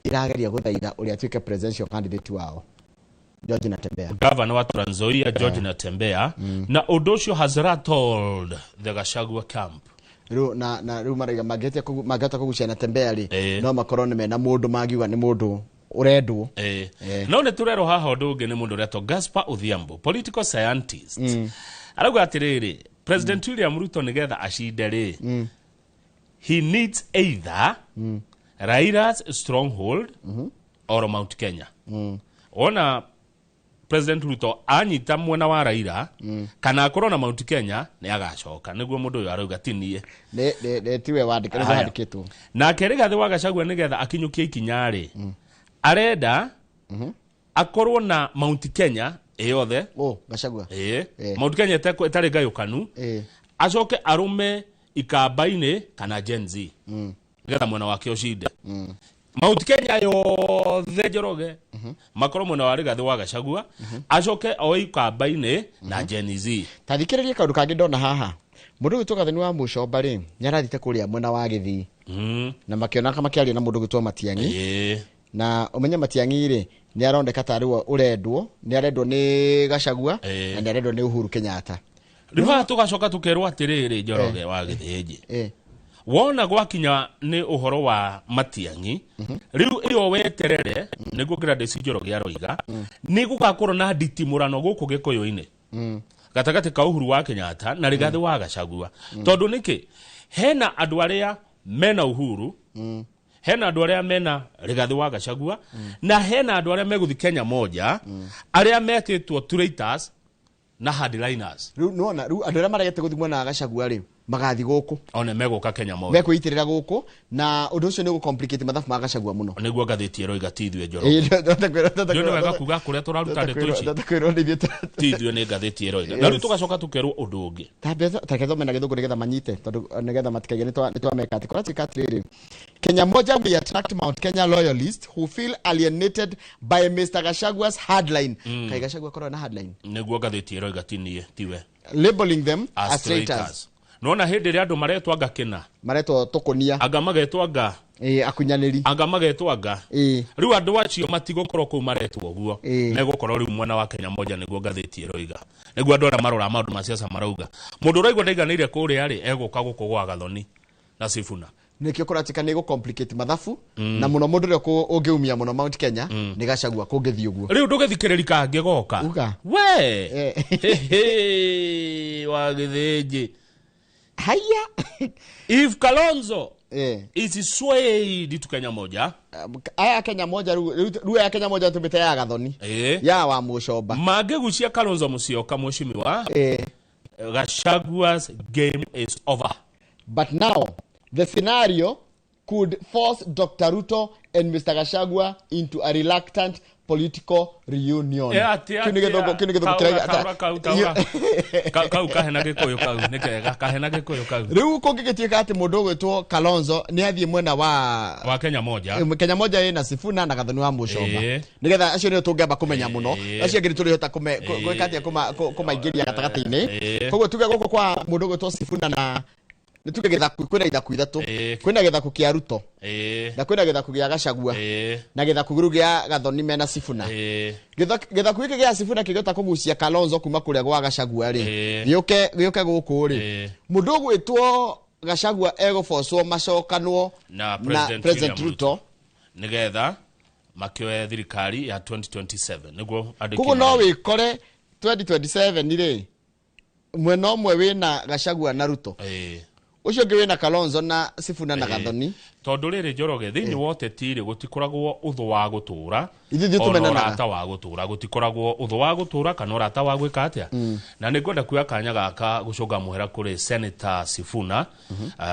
irageria gũthaitha ũrĩa atuĩke presidential candidate wao, George Natembeya. Governor wa Trans Nzoia George Natembeya, na ũndũ ũcio has rattled the Gachagua camp. Rĩu na rĩu maraiga mangĩhota kũgucia Natembeya rĩ, no makorwo nĩ mena mũndũ mangiuga nĩ mũndũ ũrendwo. No nĩ tũrerwo haha ũndũ ũngĩ nĩ mũndũ ũretwo Gaspar Odhiambo, political scientist, arauga atĩrĩrĩ, President William Ruto nĩgetha acinde rĩ, he needs either Raila's stronghold or Mount Kenya. Ona President Ruto anyita mwena wa Raila kana akorwo na Mount Kenya, nĩ agacoka. Nĩguo mũndũ ũyũ arauga, ti niĩ. Nĩ tiwe wandĩka, nĩ wandĩkĩtwo. Nake Rigathĩ wa Gachagua nĩgetha akinyũkie ikinya rĩ, arenda akorwo na Mount Kenya ĩyothe. Oh, Gachagua. Ĩĩ. Mount Kenya ĩtarĩ ngayũkanu, acoke arũme Ikamba-inĩ kana Gen Z, nĩgetha mwena wake ũcinde. Mount Kenya yothe, Njoroge, makorwo mwena wa Rigathĩ wa Gachagua, acoke oe Ikamba-inĩ na Gen Z. Ta thikĩrĩria kaũndũ kangĩ ndona haha. Mũndũ ũgwĩtwo Gathoni wa Mũcomba rĩ, nĩ arathiĩte kũrĩa mwena wa Gĩthii na makĩona makĩaria na mũndũ ũgwĩtwo Matiang'i. Na ũmenye Matiang'i rĩ, nĩ aroneka tarĩ we ũrendwo, nĩ arendwo nĩ Gachagua na nĩ arendwo nĩ Uhuru Kenyatta. Rĩu haha tũgacoka tũkerwo atĩrĩrĩ, Njoroge wa Gĩthĩnji, wona gwakinya nĩ ũhoro wa Matiang'i, rĩu ĩyo weterere nĩguo Gladys Njoroge aroiga nĩ gũgakorwo na nditimũrano gũkũ Gĩkũyũ-inĩ gatagatĩ ka Uhuru wa Kenyatta na Rigathĩ wa Gachagua. Tondũ nĩkĩ? Hena andũ arĩa mena Uhuru, hena andũ arĩa mena Rigathĩ wa Gachagua, na hena andũ arĩa megũthi Kenya moja, arĩa metĩtwo traitors na hardliners. Rĩu nĩwona rĩu andũ arĩa maregete gũthiĩ mwena wa Gachagua rĩ, magathi gũkũ. One megũka Kenya moja. Mekwĩitĩrĩra gũkũ, na ũndũ ũcio nĩ ũgũ-complicate mathabu ma Gachagua mũno. Nĩguo ngathĩti ĩroiga, ti ithuĩ, Njoroge. Ndio nĩ wega kuga kũrĩa tũraruta ndeto ici. Kwĩrwo nĩ ithuĩ. Ti ithuĩ, nĩ ngathĩti ĩroiga. Na rĩu tũgacoka tũkerwo ũndũ ũngĩ. Tareke thome na Gĩthũngũ nĩgetha manyite, tondũ nĩgetha matikaige nĩ twameka atĩ kũratuĩka atĩrĩrĩ, Kenya Moja will attract Mount Kenya loyalists who feel alienated by Mr. Gachagua's hardline. Kai Gachagua akorwo na hardline? Nĩguo ngathĩti ĩroiga, ti niĩ, tiwe. Labeling them as as traitors. Traitors. Nona hĩndĩ ĩrĩa andũ maretwo anga kĩna. Maretwo tũkũnia. Anga magetwo anga. Akunyanĩri. Anga magetwo anga. Rĩu andũ acio matigũkorwo kũu maretwo ũguo. Megũkorwo rĩu mwena wa Kenya moja, nĩguo ngathĩti ĩroiga, nĩguo andũ arĩa maroraga maũndũ ma siasa marauga. Mũndũ ũraigua ndaiganĩire kũrĩa rĩ, egũka gũkũ gwa Gathoni na Sifuna. Nĩkĩo kũratuĩka nĩ gũ-complicate mathabu, na mũno mũndũ ũrĩa ũngĩumia mũno Mount Kenya nĩ Gachagua kũngĩthiĩ ũguo. Rĩu ndũgĩthikĩrĩri kangĩ goka. Uga. We. Hehe, wa Gĩthĩnjĩ. Haya. If Kalonzo is swayed to Kenya moja, Aya Kenya moja rĩu aya Kenya moja tũmĩte ya Gathoni, ya wa Mũcomba. Mangĩgucia Kalonzo Musyoka, mheshimiwa, Gachagua's game is over. But now the scenario could force Dr. Ruto and Mr. Gachagua into a reluctant political reunion. Atĩ Kĩu nĩ gĩthũngũ, kĩu nĩ gĩthũngũ taũra, kĩraiga- taũra, kau, taũra. Kau kahena Gĩkũyũ kau nĩ kega, kahena Gĩkũyũ kau. Rĩu kũngĩgĩtuĩka atĩ mũndũ ũgwĩtwo Kalonzo nĩ athiĩ mwena wa wa Kenya moja, Kenya moja ĩna Sifuna na Gathoni wa Mũcomba, nĩgetha acio nĩo tũngĩamba kũmenya mũno. Acio angĩ nĩtũrĩhota gwĩka atĩa kũmaingĩria gatagatĩ-inĩ. Koguo tuge gũkũ kwa mũndũ ũgwĩtwo Sifuna na nĩ tuge gĩthaku, kwĩna ithaku ithatũ. Kwĩna gĩthaku kĩa Ruto, na kwĩna gĩthaku gĩa Gachagua, na gĩthaku rĩu gĩa Gathoni mena Sifuna. Gĩthaku gĩkĩ gĩa Sifuna kĩngĩhota kũgucia Kalonzo kuma kũrĩa gwa Gachagua rĩ, gĩũke gũkũ rĩ, mũndũ ũgwĩtwo Gachagua egũbocwo macokanwo na na President President William Ruto, nĩgetha makĩoe thirikari ya 2027, nĩguo andĩki Koguo no marauga. wĩkore 2027 rĩ, mwena ũmwe wĩna Gachagua na Ruto, Ũcio ũngĩ wĩna Kalonzo na Sifuna na Gathoni. Tondũ rĩrĩ, Njoroge, thĩinĩ wa ũteti rĩ, gũtikoragwo ũthũ wa gũtũra. Ithuĩ ithuĩ ona tũmenanaga. Ũrata wa gũtũra, gũtikoragwo ũthũ wa gũtũra kana ũrata wa gwĩka atĩa. Na nĩ ngwenda kuoya kanya gaka gũcũnga mũhera kũrĩ Senator Sifuna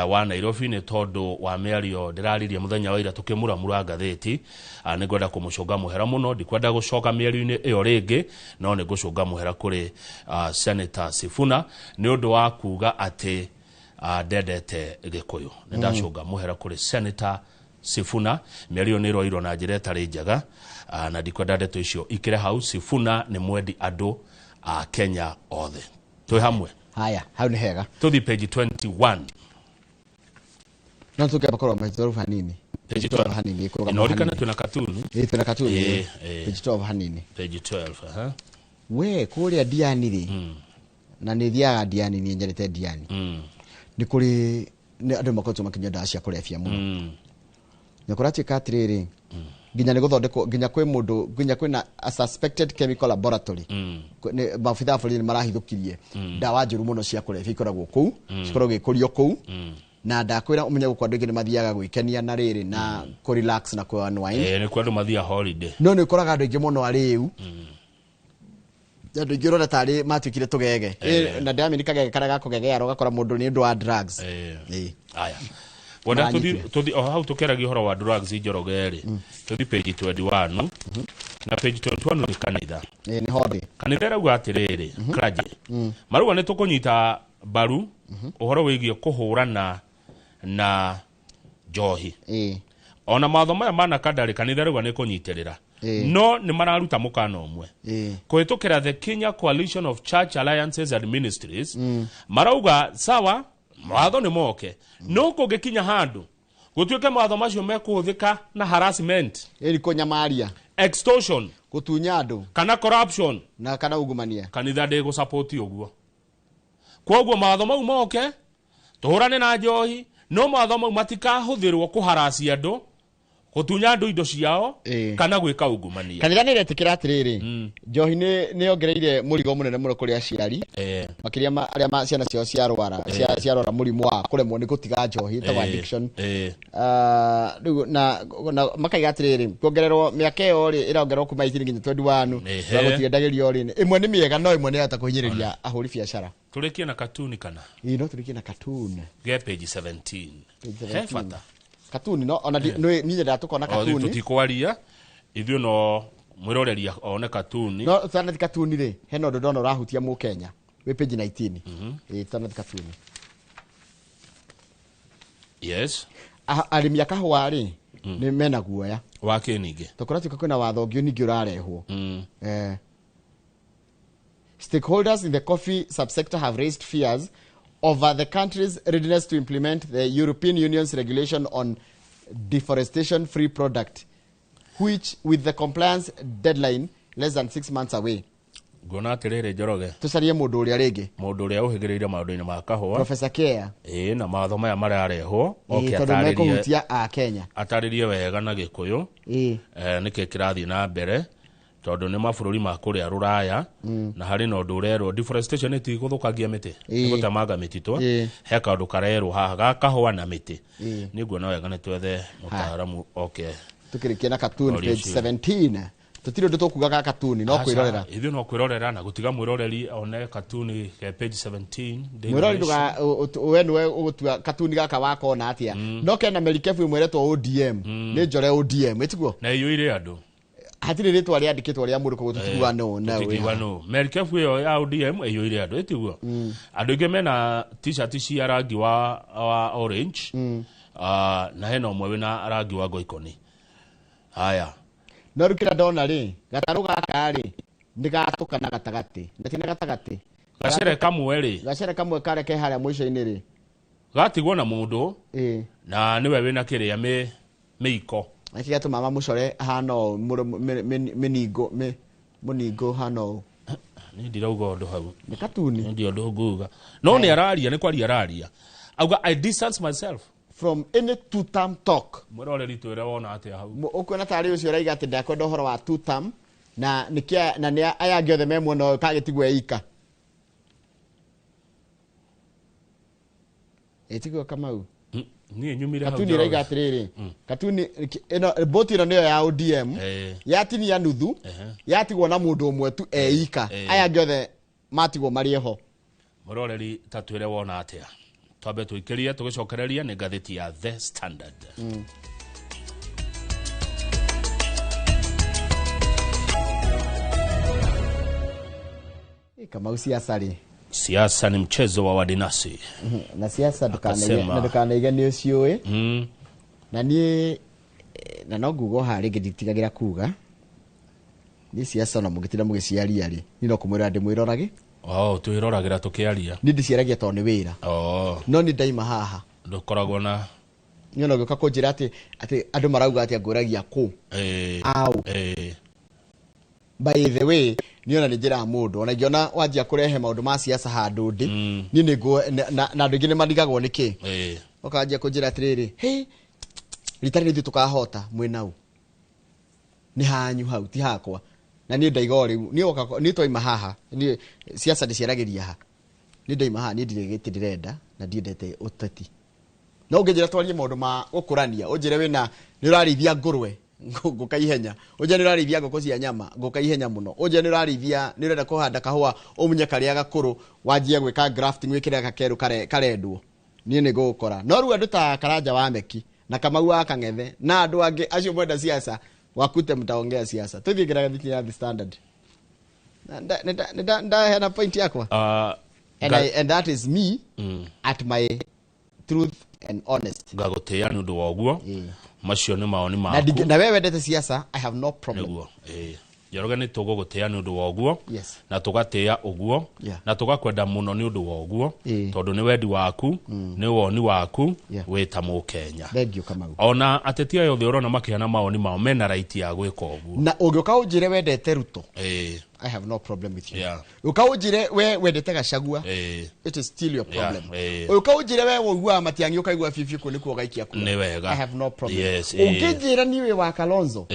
wa Nairobi, nĩ tondũ wa mĩario ndĩraririe mũthenya wa ira tũkĩmuramura ngathĩti. Nĩ ngwenda kũmũcũnga mũhera mũno. Ndikwenda gũcoka mĩario-inĩ ĩyo rĩngĩ, no nĩ ngũcũnga mũhera kũrĩ Senator Sifuna nĩ ũndũ wa kuga atĩ ndendete Gĩkũyũ. Nĩ ndacũnga mũhera kũrĩ Senator Sifuna. Mĩario nĩ ĩroirwo na njĩra ĩtarĩ njega, na ndikwenda ndeto icio ikĩre hau. Sifuna nĩ mwendi andũ a Kenya othe. Twĩ hamwe. Haya, hau nĩ hega. Tũthi page 21. No tũkĩamba kũrora page 12 hanini. Page 12 hanini, kũrũgama Inaonekana hanini. twĩna katuni. Ĩĩ, twĩna katuni. Ĩĩ. Page 12 hanini. Page 12, aha. We kũrĩa Diani rĩ, na nĩ thiaga Diani, niĩ nyendete Diani, nĩ kũrĩ nĩ andũ makoretwo makĩnyua ndawa cia kũrebia mũno, na kũratuĩka atĩrĩrĩ, nginya nĩ gũthondekwo, nginya kwĩ mũndũ, nginya kwĩna a suspected chemical laboratory. Maabitha a borithi nĩ marahithũkirie ndawa njũru mũno cia kũrebia ikoragwo kũu, cikoragwo igĩkũrio kũu. Na ndakwĩra ũmenye gũkũ andũ aingĩ nĩ mathiaga gwĩkenia na rĩrĩ na kũ relax na kũ unwind. Ĩĩ, nĩ kuo andũ mathiaga holiday. No nĩ ũkoraga andũ aingĩ mũno arĩu, andũ aingĩ ũrona tarĩ matuĩkire tũgege. Na ndĩramini kagege karĩa gakũgegeara ũgakora mũndũ nĩ ũndũ wa drugs. Aya, wenda tuthi Maranyitire. tuthi o hau tukeragia ũhoro wa drugs, Njoroge rĩ, tuthi page 21. Na page 21 nĩ kanitha. Ĩĩ, nĩ hobby. Kanitha ĩrauga atĩrĩrĩ, clergy marauga nĩ tũkũnyita mbaru ũhoro wĩgiĩ kũhũrana na njohi. Ona mawatho maya ma NACADA rĩ, kanitha ĩrauga nĩ kũnyitĩrĩra, no nĩ mararuta mũkana ũmwe kũhĩtũkĩra the Kenya Coalition of Church Alliances and Ministries. Marauga sawa, mawatho nĩ moke, no kũngĩkinya handũ gũtuĩke mawatho macio mekũhũthĩka na harassment, Ĩĩ, kũnyamaria, extortion, gũtunya andũ, kana corruption, na kana ungumania, kanitha ndĩgũsapoti ũguo. Koguo mawatho mau moke tũhũrane na njohi, no mawatho mau matikahũthĩrwo kũharacia andũ, gũtunya andũ indo ciao, kana gwĩka ungumania. Kanitha nĩ ĩretĩkĩra atĩrĩrĩ, njohi nĩ yongereire mũrigo mũnene mũno kũrĩ aciari, makĩria ma arĩa ciana ciao ciarwara, ciarwara mũrimũ wa kũremwo nĩ gũtiga njohi, ĩtagwo addiction. Rĩu na makaiga atĩrĩrĩ, kuongererwo mĩaka ĩyo rĩ, ĩrongererwo kuma 18 nginya 21, gũtiendagĩrio rĩ, ĩmwe nĩ mĩega, no ĩmwe nĩ yahota kũhinyĩrĩria ahũri biacara. Tũrĩkie na katuni kana? Ĩĩ, no tũrĩkie na cartoon. Ge page 17. Page He 17. bata. Katuni no ona niĩ nyendaga tũkona O katuni. Tũtikwaria ithuĩ, no mwĩroreri one katuni. No tũtanathi katuni rĩ, hena ũndũ ndona ũrahutia mũkenya wĩ page 19. Ĩĩ, tũtanathi katuni. Arĩmi a kahũa rĩ, nĩ mena guoya. Wa kĩ ningĩ? Tũkũratuĩka kwĩna watho ũngĩ ningĩ ũrarehwo. Stakeholders in the coffee subsector have raised fears over the country's readiness to implement the European Union's regulation on deforestation-free product, which, with the compliance deadline less than 6 months away. Nguona atĩrĩrĩ, Njoroge, Tũcarie mũndũ ũrĩa rĩngĩ. Mũndũ ũrĩa ũhĩgĩrĩire maũndũ-inĩ ma kahũa. Professor Kea. Ĩĩ, na mawatho maya mararehwo oke Tondũ atarĩrie. mekũhutia a Kenya. Atarĩrie wega na Gĩkũyũ nĩkĩ kĩrathiĩ na mbere, tondũ nĩ mabũrũri ma kũrĩa rũraya, na harĩ na ũndũ ũrerwo deforestation ĩti gũthũkangia mĩtĩ, nĩ gũtemanga mĩtitũ. He kaũndũ karerwo haha ga kahũa na mĩtĩ. Nĩ nguona wega nĩ twethe mũtaaramu oke. Tukĩrĩkia na cartoon. Oria Page ũcio. 17, tũtirĩ ũndũ tũkuga ga katuni, no Aca, kwĩrorera. Ithuĩ no kwĩrorera na gũtiga mwĩroreri one katuni ke page 17 Daily Mwĩrori, Nation. ndũga we nĩwe ũgũtua katuni gaka wakona atĩa, no kena merikebu ĩmwe ĩretwo ODM, nĩ njore ODM ĩtiguo. Na ĩiyũire andũ. Hatirĩ rĩtwa rĩandĩkĩtwo rĩa mũndũ, koguo tũtikuga no na Tũtingiuga nũ. Merikebu ĩyo ya ODM ĩiyũire andũ, ĩtiguo. Andũ aingĩ mena t-shirt cia rangi wa orange. Na hena ũmwe wĩna rangi wa ngoikoni. Haya. No rĩu kĩrĩa ndona rĩ, gatarũ gaka rĩ, nĩ gatũkana gatagatĩ na ti na gatagatĩ. Gacere kamwe rĩ, Gacere kamwe karĩa ke harĩa mũico-inĩ rĩ, gatigwo na mũndũ, na nĩwe wĩna kĩrĩa mĩiko. Nĩkĩ gĩatũma mamũcore ahana ũũ, mĩningo mũningo hana ũũ? Niĩ ndirauga ũndũ hau. Nĩ katuni. Ndi ũndũ nguga, no nĩ araria, nĩ kwaria araria, auga, "I distance myself from any two term talk." Mwĩroreri, twĩre wona atĩa hau. Ũkuona tarĩ ũcio ũraiga atĩ ndakwenda ũhoro wa two term, na nĩkĩa na nĩ aya angĩ othe me mwena ũyũ kagĩtigwo eika. Ĩtiguo Kamau. Niĩ nyumire hau. Katuni ĩraiga atĩrĩrĩ, katuni ĩno boti ĩno nĩyo ya ODM yatinia nuthu, yatigwo na mũndũ ũmwe tu eika, aya angĩ othe matigwo marĩ ho. Mũroreri, ta twĩre wona atĩa, twambe tũikĩrie tũgĩcokereria nĩ ngathĩti ya The Standard. Kamau, siasa rĩ. Siasa ni mchezo wa wadinasi. Na siasa Akasema. na ndũkanaige nĩ ũciũĩ. Na niĩ na no nguga o haha rĩngĩ, nditigagĩra kuga niĩ siasa ona mũngĩtinda mũgĩciaria rĩ, niĩ no kũmwĩra ndĩmwĩrorage. Oh, twĩroragĩra tũkĩaria. Niĩ ndiciaragia tondũ nĩ wĩra. Oh. No niĩ ndaima haha ndũkoragwo na niĩ ona ũgĩũka kũnjĩra atĩ andũ marauga atĩ ngũragia kũ au. By the way, niĩ ona nĩ njĩraga mũndũ ona ingĩona wanjia kũrehe maũndũ ma siasa handũ ndĩ, niĩ nĩ na andũ aingĩ nĩ marigagwo nĩkĩ. Ũkanjia kũnjĩra atĩrĩrĩ, hey, rita rĩrĩ ithuĩ tũkahota mwĩnau nĩ hanyu hau ti hakwa, na niĩ ndaiga o rĩu niĩ woka niĩ twaima haha, niĩ siasa ndĩciaragĩria ha, niĩ ndaima haha, niĩ ndirĩ gĩtĩ ndĩrenda na ndiendete ũteti. No ũngĩnjĩra twarie maũndũ ma gũkũrania, ũnjĩre wĩna nĩ ũrarĩithia ngũrwe, ngũka ihenya, ũnjĩre nĩ ũrarĩithia ngũkũ cia nyama, ngũka ihenya mũno, ũnjĩre nĩ ũrarĩithia, nĩ ũrenda kũhanda kahũa, ũmunye karĩa gakũrũ, wanjie gwĩka grafting, wĩkĩre gakerũ karendwo, niĩ nĩ ngũgũkora. No rĩu andũ ta Karanja wa Meki na Kamau wa Kang'ethe na andũ angĩ acio mwenda siasa, wakute mtaongea siasa. Tuthiĩ nginya ngathĩti ya The Standard. Na ndaheana point yakwa. And that is me at my truth and honest. Ngagũtĩĩa nĩ ũndũ wa ũguo. Macio nĩ mawoni Na maku. Na wewe wendete siasa, I have no problem. Nĩguo. Njoroge nĩ tũgũgũtĩĩa nĩ ũndũ wa ũguo. Yes. Na tũgatĩĩa ũguo. Na tũgakwenda mũno nĩ ũndũ wa ũguo. Tondũ nĩ wendi waku, nĩ woni waku, wĩ ta Mũkenya. Thank you, Kamau. Ona ateti aya othe ũrona makĩheana mawoni mao mena right ya gwĩka ũguo. Na ũngĩũka ũnjĩre wendete Ruto, I have no problem with you. Ũka ũnjĩre we wendete Gachagua, it is still your problem. Ũka ũnjĩre we ũiguaga Matiang'i ũkaigua bibi kũ nĩkuo ũgaikia kura. Nĩ wega. I have no problem. Yes, Ũngĩnjĩra niĩ wĩ wa Kalonzo,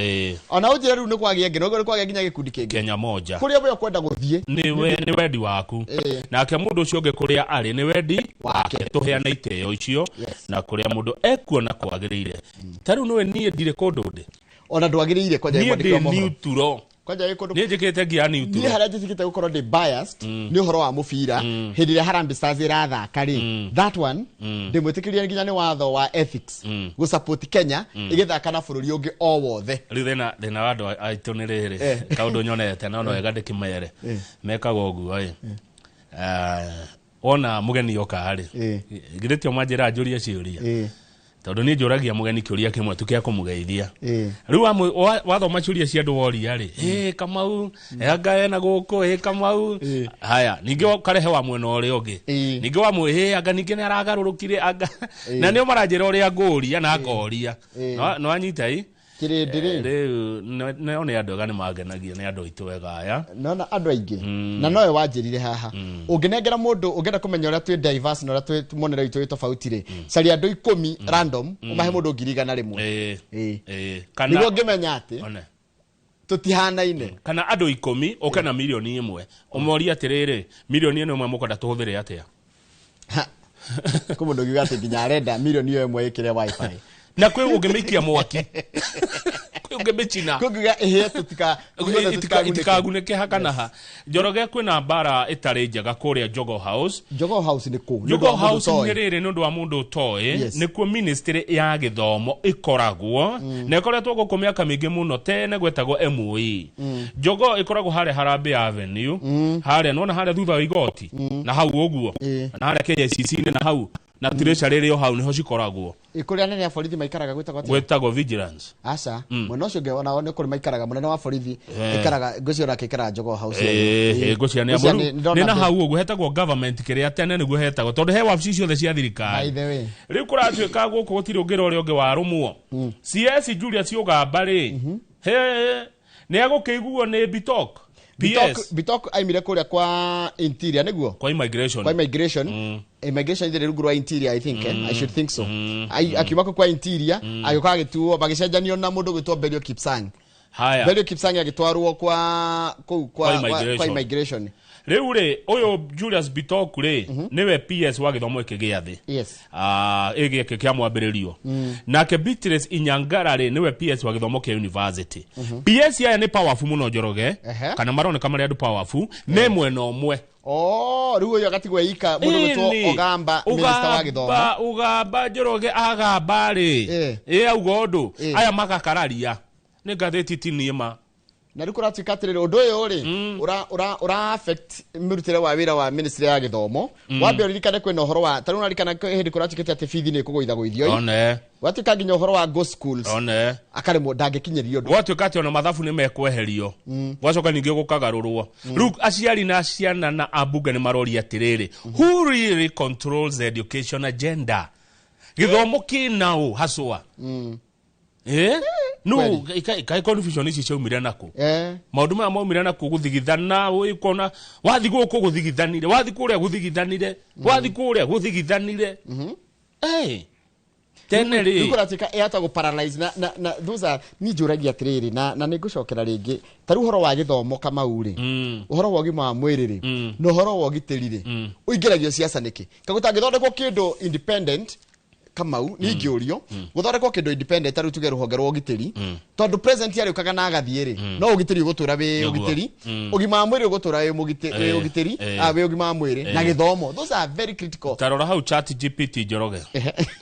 ona ũnjĩre rĩu nĩ kwagĩa ngĩ, nĩ kwagĩa nginya gĩkundi kĩngĩ. Kenya moja. Kũrĩa we ũkwenda gũthiĩ. Nĩ wendi waku. Nake mũndũ ũcio ũngĩ kũrĩa arĩ nĩ wendi wake. Tũheane itĩo icio. Yes. Na kũrĩa mũndũ ekuona kwagĩrĩire. Ta rĩu nĩwe niĩ ndirĩ kũndũ ndĩ. Ona ndwagĩrĩire kwanja Niĩ mwandĩki wa ndĩ mohoro. neutral. Kwanja wĩ kũndũ Niĩ njĩkĩte nginya neutral. Niĩ harĩa njĩtĩkĩte gũkorwo ndĩ biased nĩ ũhoro wa mũbira. Hĩndĩ ĩrĩa Harambee Stars ĩrathaka rĩ, that one ndĩmwĩtĩkĩria nginya nĩ watho wa ethics gũ support Kenya ĩgĩthaka na bũrũri ũngĩ o wothe. Rĩu thĩna wa andũ aitũ nĩ rĩrĩ, kaũndũ nyonete no no wega ndĩkĩmere. Mekaga ũguo ĩ. Wona mũgeni oka rĩ, githĩ tio manjĩra njũrie ciũria? Tondũ niĩ njũragia mũgeni kĩũria kĩmwe tu kĩa kũmũgeithia. Rĩu wathoma ciũria cia andũ woria rĩ, Kamau, anga ena gũkũ, Kamau. Haya, ningĩ ũkarehe wa mwena ũrĩa ũngĩ. Ningĩ wa mwe, anga ningĩ nĩ aragarũrũkire, anga. Na nĩo maranjĩra ũrĩa ngũria na ngoria. No anyita ĩ? Kĩrĩndĩ rĩ. Rĩu, no nĩ andũ ega nĩ mangenagia, nĩ andũ aitũ ega aya. Nona andũ aingĩ. Na nowe wanjĩrire haha. Ũngĩnengera mũndũ, ũngĩenda kũmenya ũrĩa twĩ diverse na ũrĩa twĩ muonere witũ wĩ tofauti rĩ, caria andũ 10 random, ũmahe mũndũ ngiri igana rĩmwe. Kana Nĩguo ngĩmenya atĩ One. tũtihanaine. Kana andũ 10 ũke na mirioni ĩmwe, ũmorie atĩrĩrĩ, mirioni ĩno ĩmwe mũkwenda tũhũthĩre atĩa? Ha. Kwĩ mũndũ ũngiuga atĩ nginya arenda mirioni ĩyo ĩmwe ĩkĩre wifi. Na kwĩ ũngĩmĩikia mwaki. Kwĩ ũngĩmĩcina. Kwĩ ũngiuga ĩhĩe tũtikagunĩke. Itikagunĩke ha kana ha. Njoroge kwĩna mbara ĩtarĩ njega kũrĩa Jogoo House. Jogoo House nĩ kũ? Nĩ ũndũ Jogoo wa mũndũ House ũtoĩ. nĩ rĩrĩ, nĩ ũndũ wa mũndũ ũtoĩ. Yes. Nĩkuo ministry ya gĩthomo ĩkoragwo. Na ĩkoretwo gũkũ mĩaka mĩingĩ mũno tene gwetagwo MOE. Jogoo ĩkoragwo harĩa Harambee Avenue. Harĩa, nĩwona harĩa thutha wa igoti. Na hau ũguo. Na harĩa KICC -inĩ na hau. Na treasury ĩrĩ o hau nĩho cikoragwo. Ĩ, kũrĩa anene a borithi maikaraga gwĩtagwo atĩa? Gwĩtagwo vigilance. Aca, mwena ũcio ũngĩ onao nĩ kũrĩ maikaraga, mũnene wa borithi aikaraga, ngwĩciria onake aikaraga Jogoo House. Ngwĩciria nĩ Ngwĩciria amũru. nĩ ndona Nĩ na mbere. hau ũguo hetagwo government kĩrĩa tene nĩguo hetagwo, tondũ he wabici ciothe cia thirikari. By the way. Rĩu kũratuĩka gũkũ gũtirĩ ũngĩra ũrĩa ũngĩ warũmwo. CS Julius Ogamba rĩ, he, nĩ egũkĩiguo nĩ Bitok. PS. Bitok aimire kũrĩa kwa interior nĩguo? Kwa immigration. Kwa immigration. Immigration ithire rungu rwa interior, I think, I should think so. Akiuma kũ kwa interior, agĩũka agĩtuo, magĩcenjanio na mũndũ ũgwĩtwo Belio Kipsang. Haya. Belio Kipsang agĩtwarwo kwa kũu Kwa kwa immigration. immigration. Rĩu rĩ, ũyũ Julius Bitok rĩ, nĩwe PS wa gĩthomo gĩkĩ gĩa thĩ. Gĩkĩ kĩa mwambĩrĩrio. Nake Beatrice Inyangara rĩ, nĩwe PS wa gĩthomo kĩa university. PS aya nĩ powerful mũno, Njoroge. Kana maroneka marĩ andũ powerful me mwena ũmwe. Oh, rĩu ũyũ agatigwo ika mũndũ gwĩtwo Ogamba, minister wa gĩthomo. Ũgamba, Njoroge, agamba rĩ, ĩ auga ũndũ, aya magakararia. Nĩ ngathĩti ti ma. Na rĩu kũratuĩka atĩrĩrĩ, ũndũ ũyũ rĩ, ũra ũra ũra affect mĩrutĩre wa wĩra wa ministry ya gĩthomo. Wambe ũririkane kwĩna ũhoro wa, ta rĩu ũraririkana hĩndĩ kũratuĩkĩte atĩ bithi nĩ ĩkũgũithagũithio. One. Gwatuĩka nginya ũhoro wa go schools One. akaremwo, ndangĩkinyĩrio ũndũ. Gwatuĩka atĩ ona mathabu nĩ mekweherio, gwacoka ningĩ gũkagarũrwo. Rĩu aciari na ciana na ambunge nĩ maroria atĩrĩrĩ, who really controls the education agenda? Gĩthomo kĩnaũ haswa? No kaĩ confusion ici ciaumire nakũ? Maũndũ maya maumire nakũ gũthigithana? Ũkona wathi gũkũ gũthigithanire, wathi kũrĩa gũthigithanire, wathi kũrĩa gũthigithanire. Tene rĩ, rĩu kũratuĩka ĩhota gũ paralyze na those are, niĩ njũragia atĩrĩrĩ, na nĩ ngũcokera rĩngĩ, ta rĩu ũhoro wa gĩthomo, Kamau rĩ, ũhoro wa ũgima wa mwĩrĩ rĩ, na ũhoro wa ũgitĩri rĩ, ũingĩragio siasa nĩkĩ? Kagũtangĩthondekwo kĩndũ independent, Kamau, nĩ ingĩũrio gũthondekwo kĩndũ independent, ta rĩu tuge rũhonge rwa ũgitĩri, tondũ president arĩũkaga na agathiĩ rĩ, no ũgitĩri ũgũtũra wĩ Nĩguo. ũgitĩri, ũgima wa mwĩrĩ ũgũtũra wĩ wĩ ũgitĩri, wĩ ũgima wa mwĩrĩ na gĩthomo, those are very critical. Ta rora hau Chat GPT, Njoroge,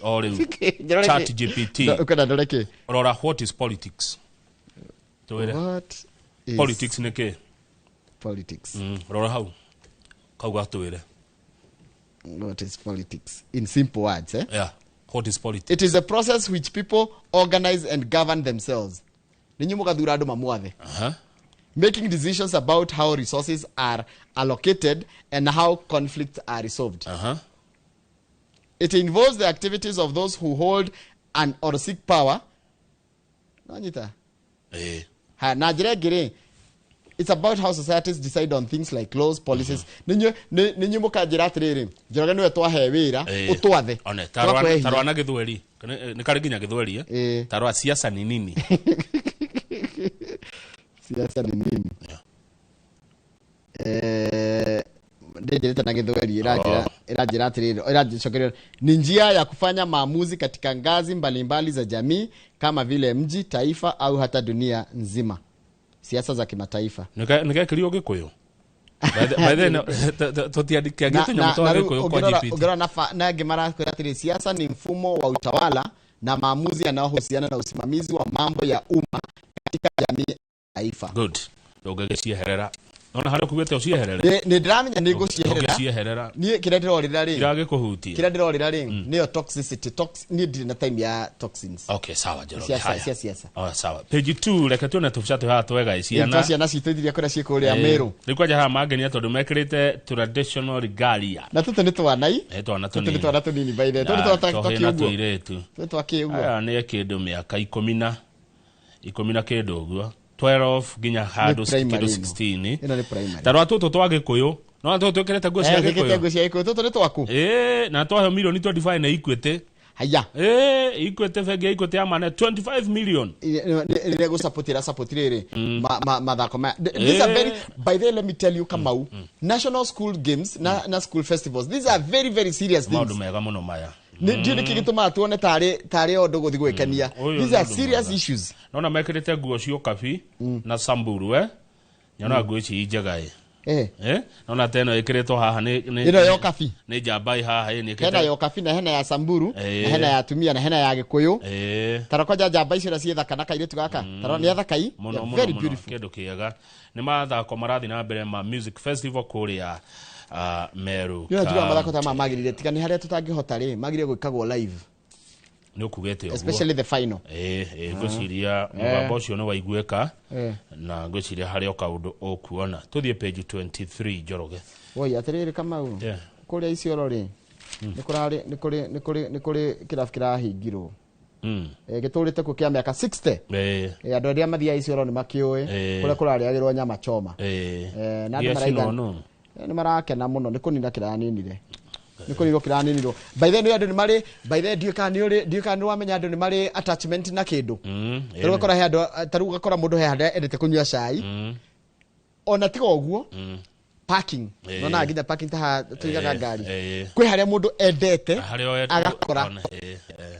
o rĩu. Njoroge. Chat GPT. Ũkwenda ndore kĩ? Rora "What is politics?" Twĩre. What is Politics nĩ kĩ? Politics. Rora hau kau gatwĩre. What is politics in simple words, eh? Yeah, what is politics? It is a process which people organize and govern themselves, ninyi mũgathura andũ mamwathe, making decisions about how resources are allocated and how conflicts are resolved. It involves the activities of those who hold and or seek power. Nanyita? Ha, na njĩra ĩngĩ rĩ, it's about how societies decide on things like laws, policies. Nĩ inyuĩ mũkanjĩra atĩrĩrĩ, Njoroge nĩwe twahe wĩra, ũtwathe. One. Twakũhe hinya. Tarora na gĩthweri. Nĩ karĩ nginya gĩthweri, eh? Tarora "Siasa ni nini?" Siasa ni nini? Ndĩnjĩrĩte na gĩthweri, ĩranjĩra ĩranjĩra atĩrĩrĩ, ĩranjicokeria, ni njia ya kufanya maamuzi katika ngazi mbalimbali za jamii kama vile mji, taifa au hata dunia nzima, siasa za kimataifa. Nĩ gekĩrio gĩkũyũ. By the way, tũtiandĩkĩagia tũnyamũ twa Na rĩu gĩkũyũ kwa ũngĩrora GPT. Ũngĩrora na angĩ marakwĩra atĩrĩ, siasa ni mfumo wa utawala na maamuzi yanayohusiana na usimamizi wa mambo ya umma katika jamii, taifa. Good, ndũngĩgĩcieherera nona harĩa ũkugĩte ũcieherere. Nĩ ndĩramenya nĩ ngũcieherera. Ndũngĩcieherera. Niĩ kĩrĩa ndĩrorĩra rĩ, Iragĩkũhutia. kĩrĩa ndĩrorĩra rĩ, nĩyo toxicity. Niĩ ndirĩ na time ya toxins. Okay, sawa, Njoroge. Siasa cia siasa. Oh, sawa, page 2, reke tuone tũbica twĩ haha twega ĩ ciana ciana. Ciana citũ iria kũrĩa ciĩ kũrĩa Meru. Rĩu kwanja haha mangenia tondũ mekĩrĩte traditional regalia. Na tũtũ nĩ twanai. Nĩ twana Tũtũ nĩ tũnini. twana tũnini, by the way, tũtũ nĩ twana Tũhĩ na twakĩ ũguo. tũirĩtu. Tũtũ twakĩ ũguo. Aya nĩ kĩndũ mĩaka 11 na kĩndũ ũguo, 12 nginya handũ Primary kĩndũ ĩno. 16. Ĩno nĩ primary. Ta rora tũtũ twa gĩkũyũ, no tũtũ twĩkĩrĩte nguo cia Gĩkĩte gĩkũyũ. nguo cia gĩkũyũ, tũtũ nĩ twaku. Ĩĩ, na twaheo milioni 25 na Equity. Haya. Ĩĩ, Equity, bengi ya Equity ya mane 25 million. Rĩrĩa gũsupport ĩra support rĩrĩ mathako maya. These are very, by the way, let me tell you, Kamau, national school games na school festivals, these are very very serious Maũndũ things. mega mũno maya. Nĩ ndiũ nĩkĩ gĩtũmaga tuone tarĩ o ũndũ gũthiĩ gwĩkenia. Ũyũ These nĩ are ũndũ serious mwega. issues. Nona mekĩrĩte nguo cia ũkabi na Samburu, eh, nyonaga nguo ici njega ĩ. Nona ta ĩno ĩkĩrĩtwo haha nĩ Ĩno ya ũkabi. Nĩ njamba ĩ haha ĩ nĩ Hena ĩkĩrĩte ya ũkabi na hena ya Samburu na hena ya atumia na hena ya Gĩkũyũ. Tara kwanja njamba icio ũrĩa ciĩ thaka na kairĩtu gaka, tara nĩ athakai. Mũno. They're Mũno. very Mũno beautiful. kĩndũ kĩega nĩ mathako marathiĩ na mbere ma music festival kũrĩa Meru. Nĩ ũnjua mathako ta maya magĩrĩire, tiga nĩ harĩa tũtangĩhota rĩ, magĩrĩire gwĩkagwo live. Nĩ ũkugĩte ũguo. Especially the final. Ĩĩ, ngwĩciria mũgambo ũcio nĩ waiguĩka na ngwĩciria harĩ o kaũndũ ũkuona. Tũthiĩ page 23, Njoroge. Woi, atĩrĩrĩ Kamau, kũrĩa Isiolo rĩ, nĩ kũrarĩ nĩ kũrĩ kĩrabu kĩrahingirwo. Gĩtũrĩte kuo kĩa mĩaka 60. Andũ arĩa mathiaga Isiolo nĩ makĩũĩ kũrĩa kũrarĩagĩrwo nyama choma. Na andũ Gĩacinwo maraiga nũ? Nĩ marakena mũno nĩ kũnina kĩraninire, nĩ kũninwo kĩraninirwo. By the way, andũ nĩ marĩ, by the way, ndiũĩ kana nĩ wamenya andũ nĩ marĩ attachment na kĩndũ. Ta rĩu ũgakora he andũ, ta rĩu ũgakora mũndũ he handũ endete kũnyua cai, ona tiga ũguo. Parking. Nona nginya parking ta tuigaga ngari. Kwĩ harĩa mũndũ endete agakora.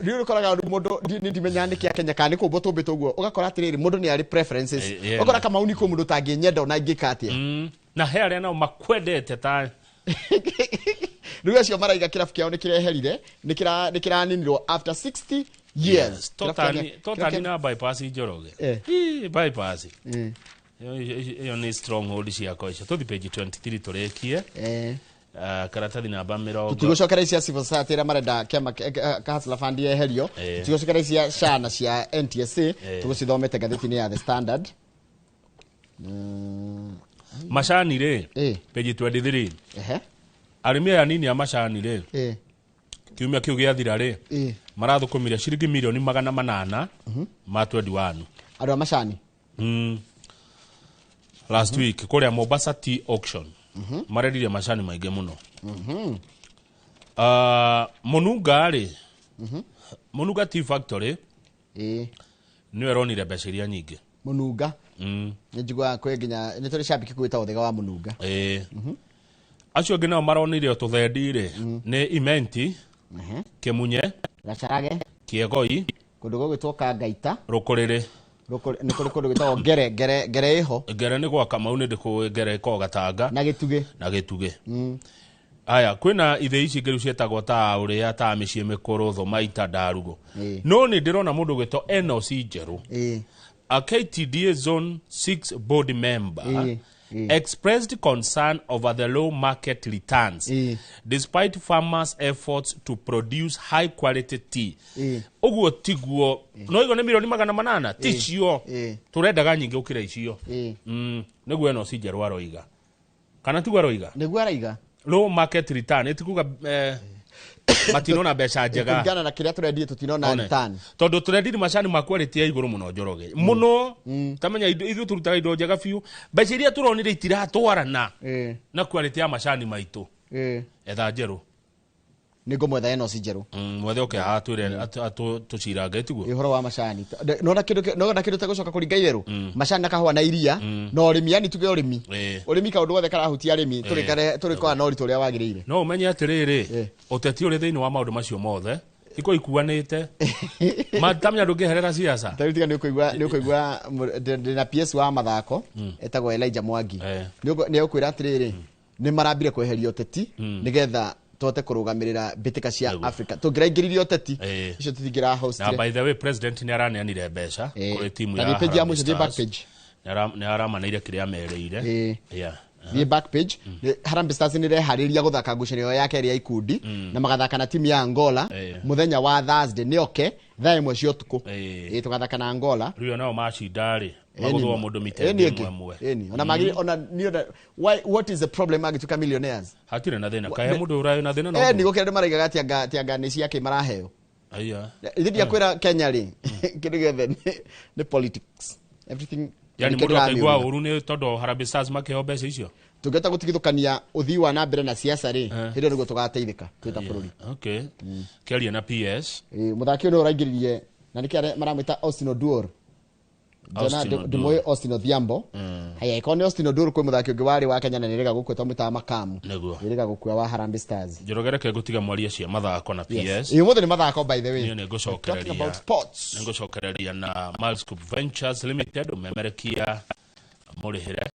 Rĩu ũkoraga mũndũ ndimenyaga nĩ kĩa Kenya kana nĩ kũmbwo tũmbĩtwo ũguo, ũgakora atĩrĩrĩ mũndũ nĩ arĩ preferences. Ũgakora Kamau nĩ kwĩ mũndũ ũtangĩnyenda ona ingĩka atĩa. Na he arĩa nao makwendete ta rĩu acio maraiga kĩrabu kĩao nĩ kĩreherire, nĩ kĩraninirwo after 60 years. Totani na bypass Njoroge. Bypass. Iyo nĩ stronghold ciakwa icio. Tũthi page 23 tũrĩkie. Karatathi namba mĩrongo. Tũtigũcokera ici cia Civil Society ĩrĩa marenda kĩama Hustler Fund yeherio. Tũtigũcokera ici cia SHA na cia NTSA. Tũgũcithomete ngathĩti-inĩ ya The Standard. Macani rĩ, page 23. Arĩmi aya nini a macani rĩ, kiumia kĩu gĩathira rĩ, marathũkũmire ciringi mirioni 800 ma 21. Andũ a macani? Last week kũrĩa Mombasa Tea Auction mareririe macani maingĩ mũno. Mũnunga rĩ, Mũnunga Tea Factory nĩyo ĩronire mbeca iria nyingĩ. Mũnunga? Nĩ njiguaga kwĩ nginya nĩ tũrĩ cambĩki gwĩtagwo Thĩga wa Mũnunga. Acio angĩ nao maronire tũthendi rĩ nĩ Imenti, Kĩmunye, Gacarage, Kĩegoi, kũndũ gũgwĩtwo Kangaita, Rũkũrĩrĩ. Nĩ kũrĩ kũndũ gwĩtagwo Ngere, Ngere, Ngere ĩho. Ngere nĩ gwa Kamau nĩ ndĩkũĩ Ngere ĩkoragwo Gatanga. Na Gĩtugĩ. Na Gĩtugĩ. Aya, kwĩna ithĩi ici ingĩ rĩu ciĩtagwo ta ũrĩa ta mĩciĩ mĩkũrũ, Thomaita, Ndarugo. No nĩ ndĩrona mũndũ ũgwĩtwo Enos Njerũ. A KTDA Zone 6 board member expressed concern over the low market returns despite farmers' efforts to produce high quality tea. Ũguo tiguo no igo nĩ mirioni 800 ti cio tũrendaga nyingĩ gũkĩra icio. Nĩguo Enos Njerũ aroiga. Kana tiguo aroiga? Nĩguo araiga. Low market return ĩtikuga matinona mbeca njega. Kũringana na kĩrĩa tũrendia tũtinona return. Tondũ tũrendirie macani ma quality ya igũrũ mũno Njoroge. Mũno. Tamenya ithuĩ tũrutaga indo njega biũ. Mbeca iria tũronire itiratwarana na quality ya macani maitũ. Etha Njerũ. Nĩ ngũmwetha Enos Njerũ. Mwethe oke haha twĩre tũcirange tiguo. Ũhoro wa macani. Nona kĩndũ nona kĩndũ tagũcoka kũringa itherũ. Macani na kahũa na iria na ũrĩmi, yani tuge ũrĩmi. Ũrĩmi kaũndũ gothe karahutia arĩmi tũrĩkoragwo na ũritũ ũrĩa wagĩrĩire. No ũmenye atĩrĩrĩ, ũteti ũrĩ thĩinĩ wa maũndũ macio mothe iko ikuanĩte. Matamenya ndũngĩherera siasa. Tarĩu tiga nĩ ũkũigua ndĩna PS wa mathako etagwo Elijah Mwangi. Nĩ ũkwĩra atĩrĩrĩ, nĩ marambire kweheria ũteti nĩgetha tote kũrũgamĩrĩra mbĩtĩka cia Africa. Tũngĩraingĩririe ũteti icio tũtingĩra host. Na by the way president nĩ araneanire mbeca kũrĩ timu ya Harambee Stars. Nĩ aramaneire kĩrĩa merĩire. Thiĩ back page. Harambee Stars nĩ ireharĩria gũthaka ngucanio ya kerĩ ya ikundi na magathaka na timu ya Angola mũthenya wa Thursday nĩ oke thaa 1 cia ũtukũ. Tũgathaka na Angola. Rĩu nao macinda rĩ magũthwo mũndũ mita ĩmwe. Ona magiri ona nĩ why what is the problem agĩtuĩka millionaires? Hatirĩ na thĩna. Kahe mũndũ ũrayo na thĩna no. Nĩ gũkĩra andũ maraigaga ati anga nĩ ciake maraheo. Aya. Ithuĩ ndiakwĩra Kenya rĩ kĩndũ gĩothe nĩ politics. Everything. Yani mũndũ akaigua ũru nĩ tondũ Harambee Stars makĩheo mbeca icio. Tũngĩhota gũtigithũkania ũthii wa na mbere na siasa rĩ, hĩndĩ ĩyo nĩguo tũgateithĩka twĩ ta bũrũri. Okay. Kĩaria na PS. Mũthaki ũyũ nĩwe ũraingĩririe na nĩkĩo maramwĩta Austin Oduor. Ndĩmũĩ Austin Odhiambo. Haya, ĩkorwo nĩ Austin Oduor kwĩ mũthaki ũngĩ warĩ wa Kenya na nĩrĩga gũkua twamwĩtaga Makamu. Nĩrĩga gũkua wa Harambee Stars. Njoroge reke ngũtiga mwaria cia mathako na PS. Ũmũthĩ nĩ mathako by the way. Niĩ nĩngũcokereria na Milescope Ventures Limited ũmemerekia mũrĩhĩre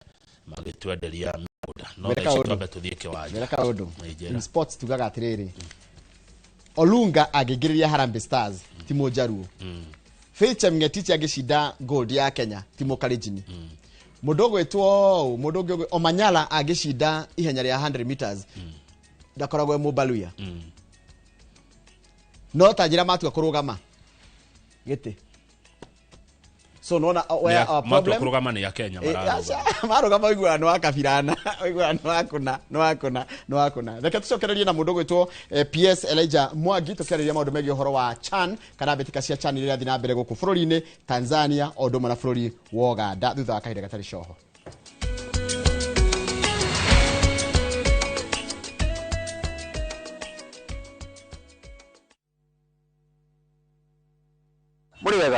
magĩtwenderia mĩgũnda. No thaa ici twambe tũthiĩ kĩwanja. Mwĩre kaũndũ. In sports tugaga atĩrĩrĩ, Olunga angĩingĩrĩria Harambee Stars ti Mũnjaruo. Faith Chemngetich angĩcinda gold ya Kenya ti Mũkalenjin. Mũndũ ũgwĩtwo mũndũ ũngĩ Omanyala angĩcinda ihenya rĩa 100 meters ndakoragwo e Mũbaluya. No ta njĩra matua kũrũgama gĩtĩ. So nona where our problem kũrũgama nĩ ya Kenya mararũgama. Marũgama ũiguaga nĩ wa kabirana, ũiguaga nĩ wa kũna, nĩ wa kũna, nĩ wa kũna. Reke tũcokererie na mũndũ ũgwĩtwo PS Elijah Mwangi tũkĩarĩria maũndũ megiĩ ũhoro wa CHAN kana mbĩtĩka cia CHAN iria irathiĩ na mbere gũkũ bũrũri-inĩ Tanzania o ũndũ ũmwe na bũrũri wa Uganda thutha wa kahinda gatarĩ coho.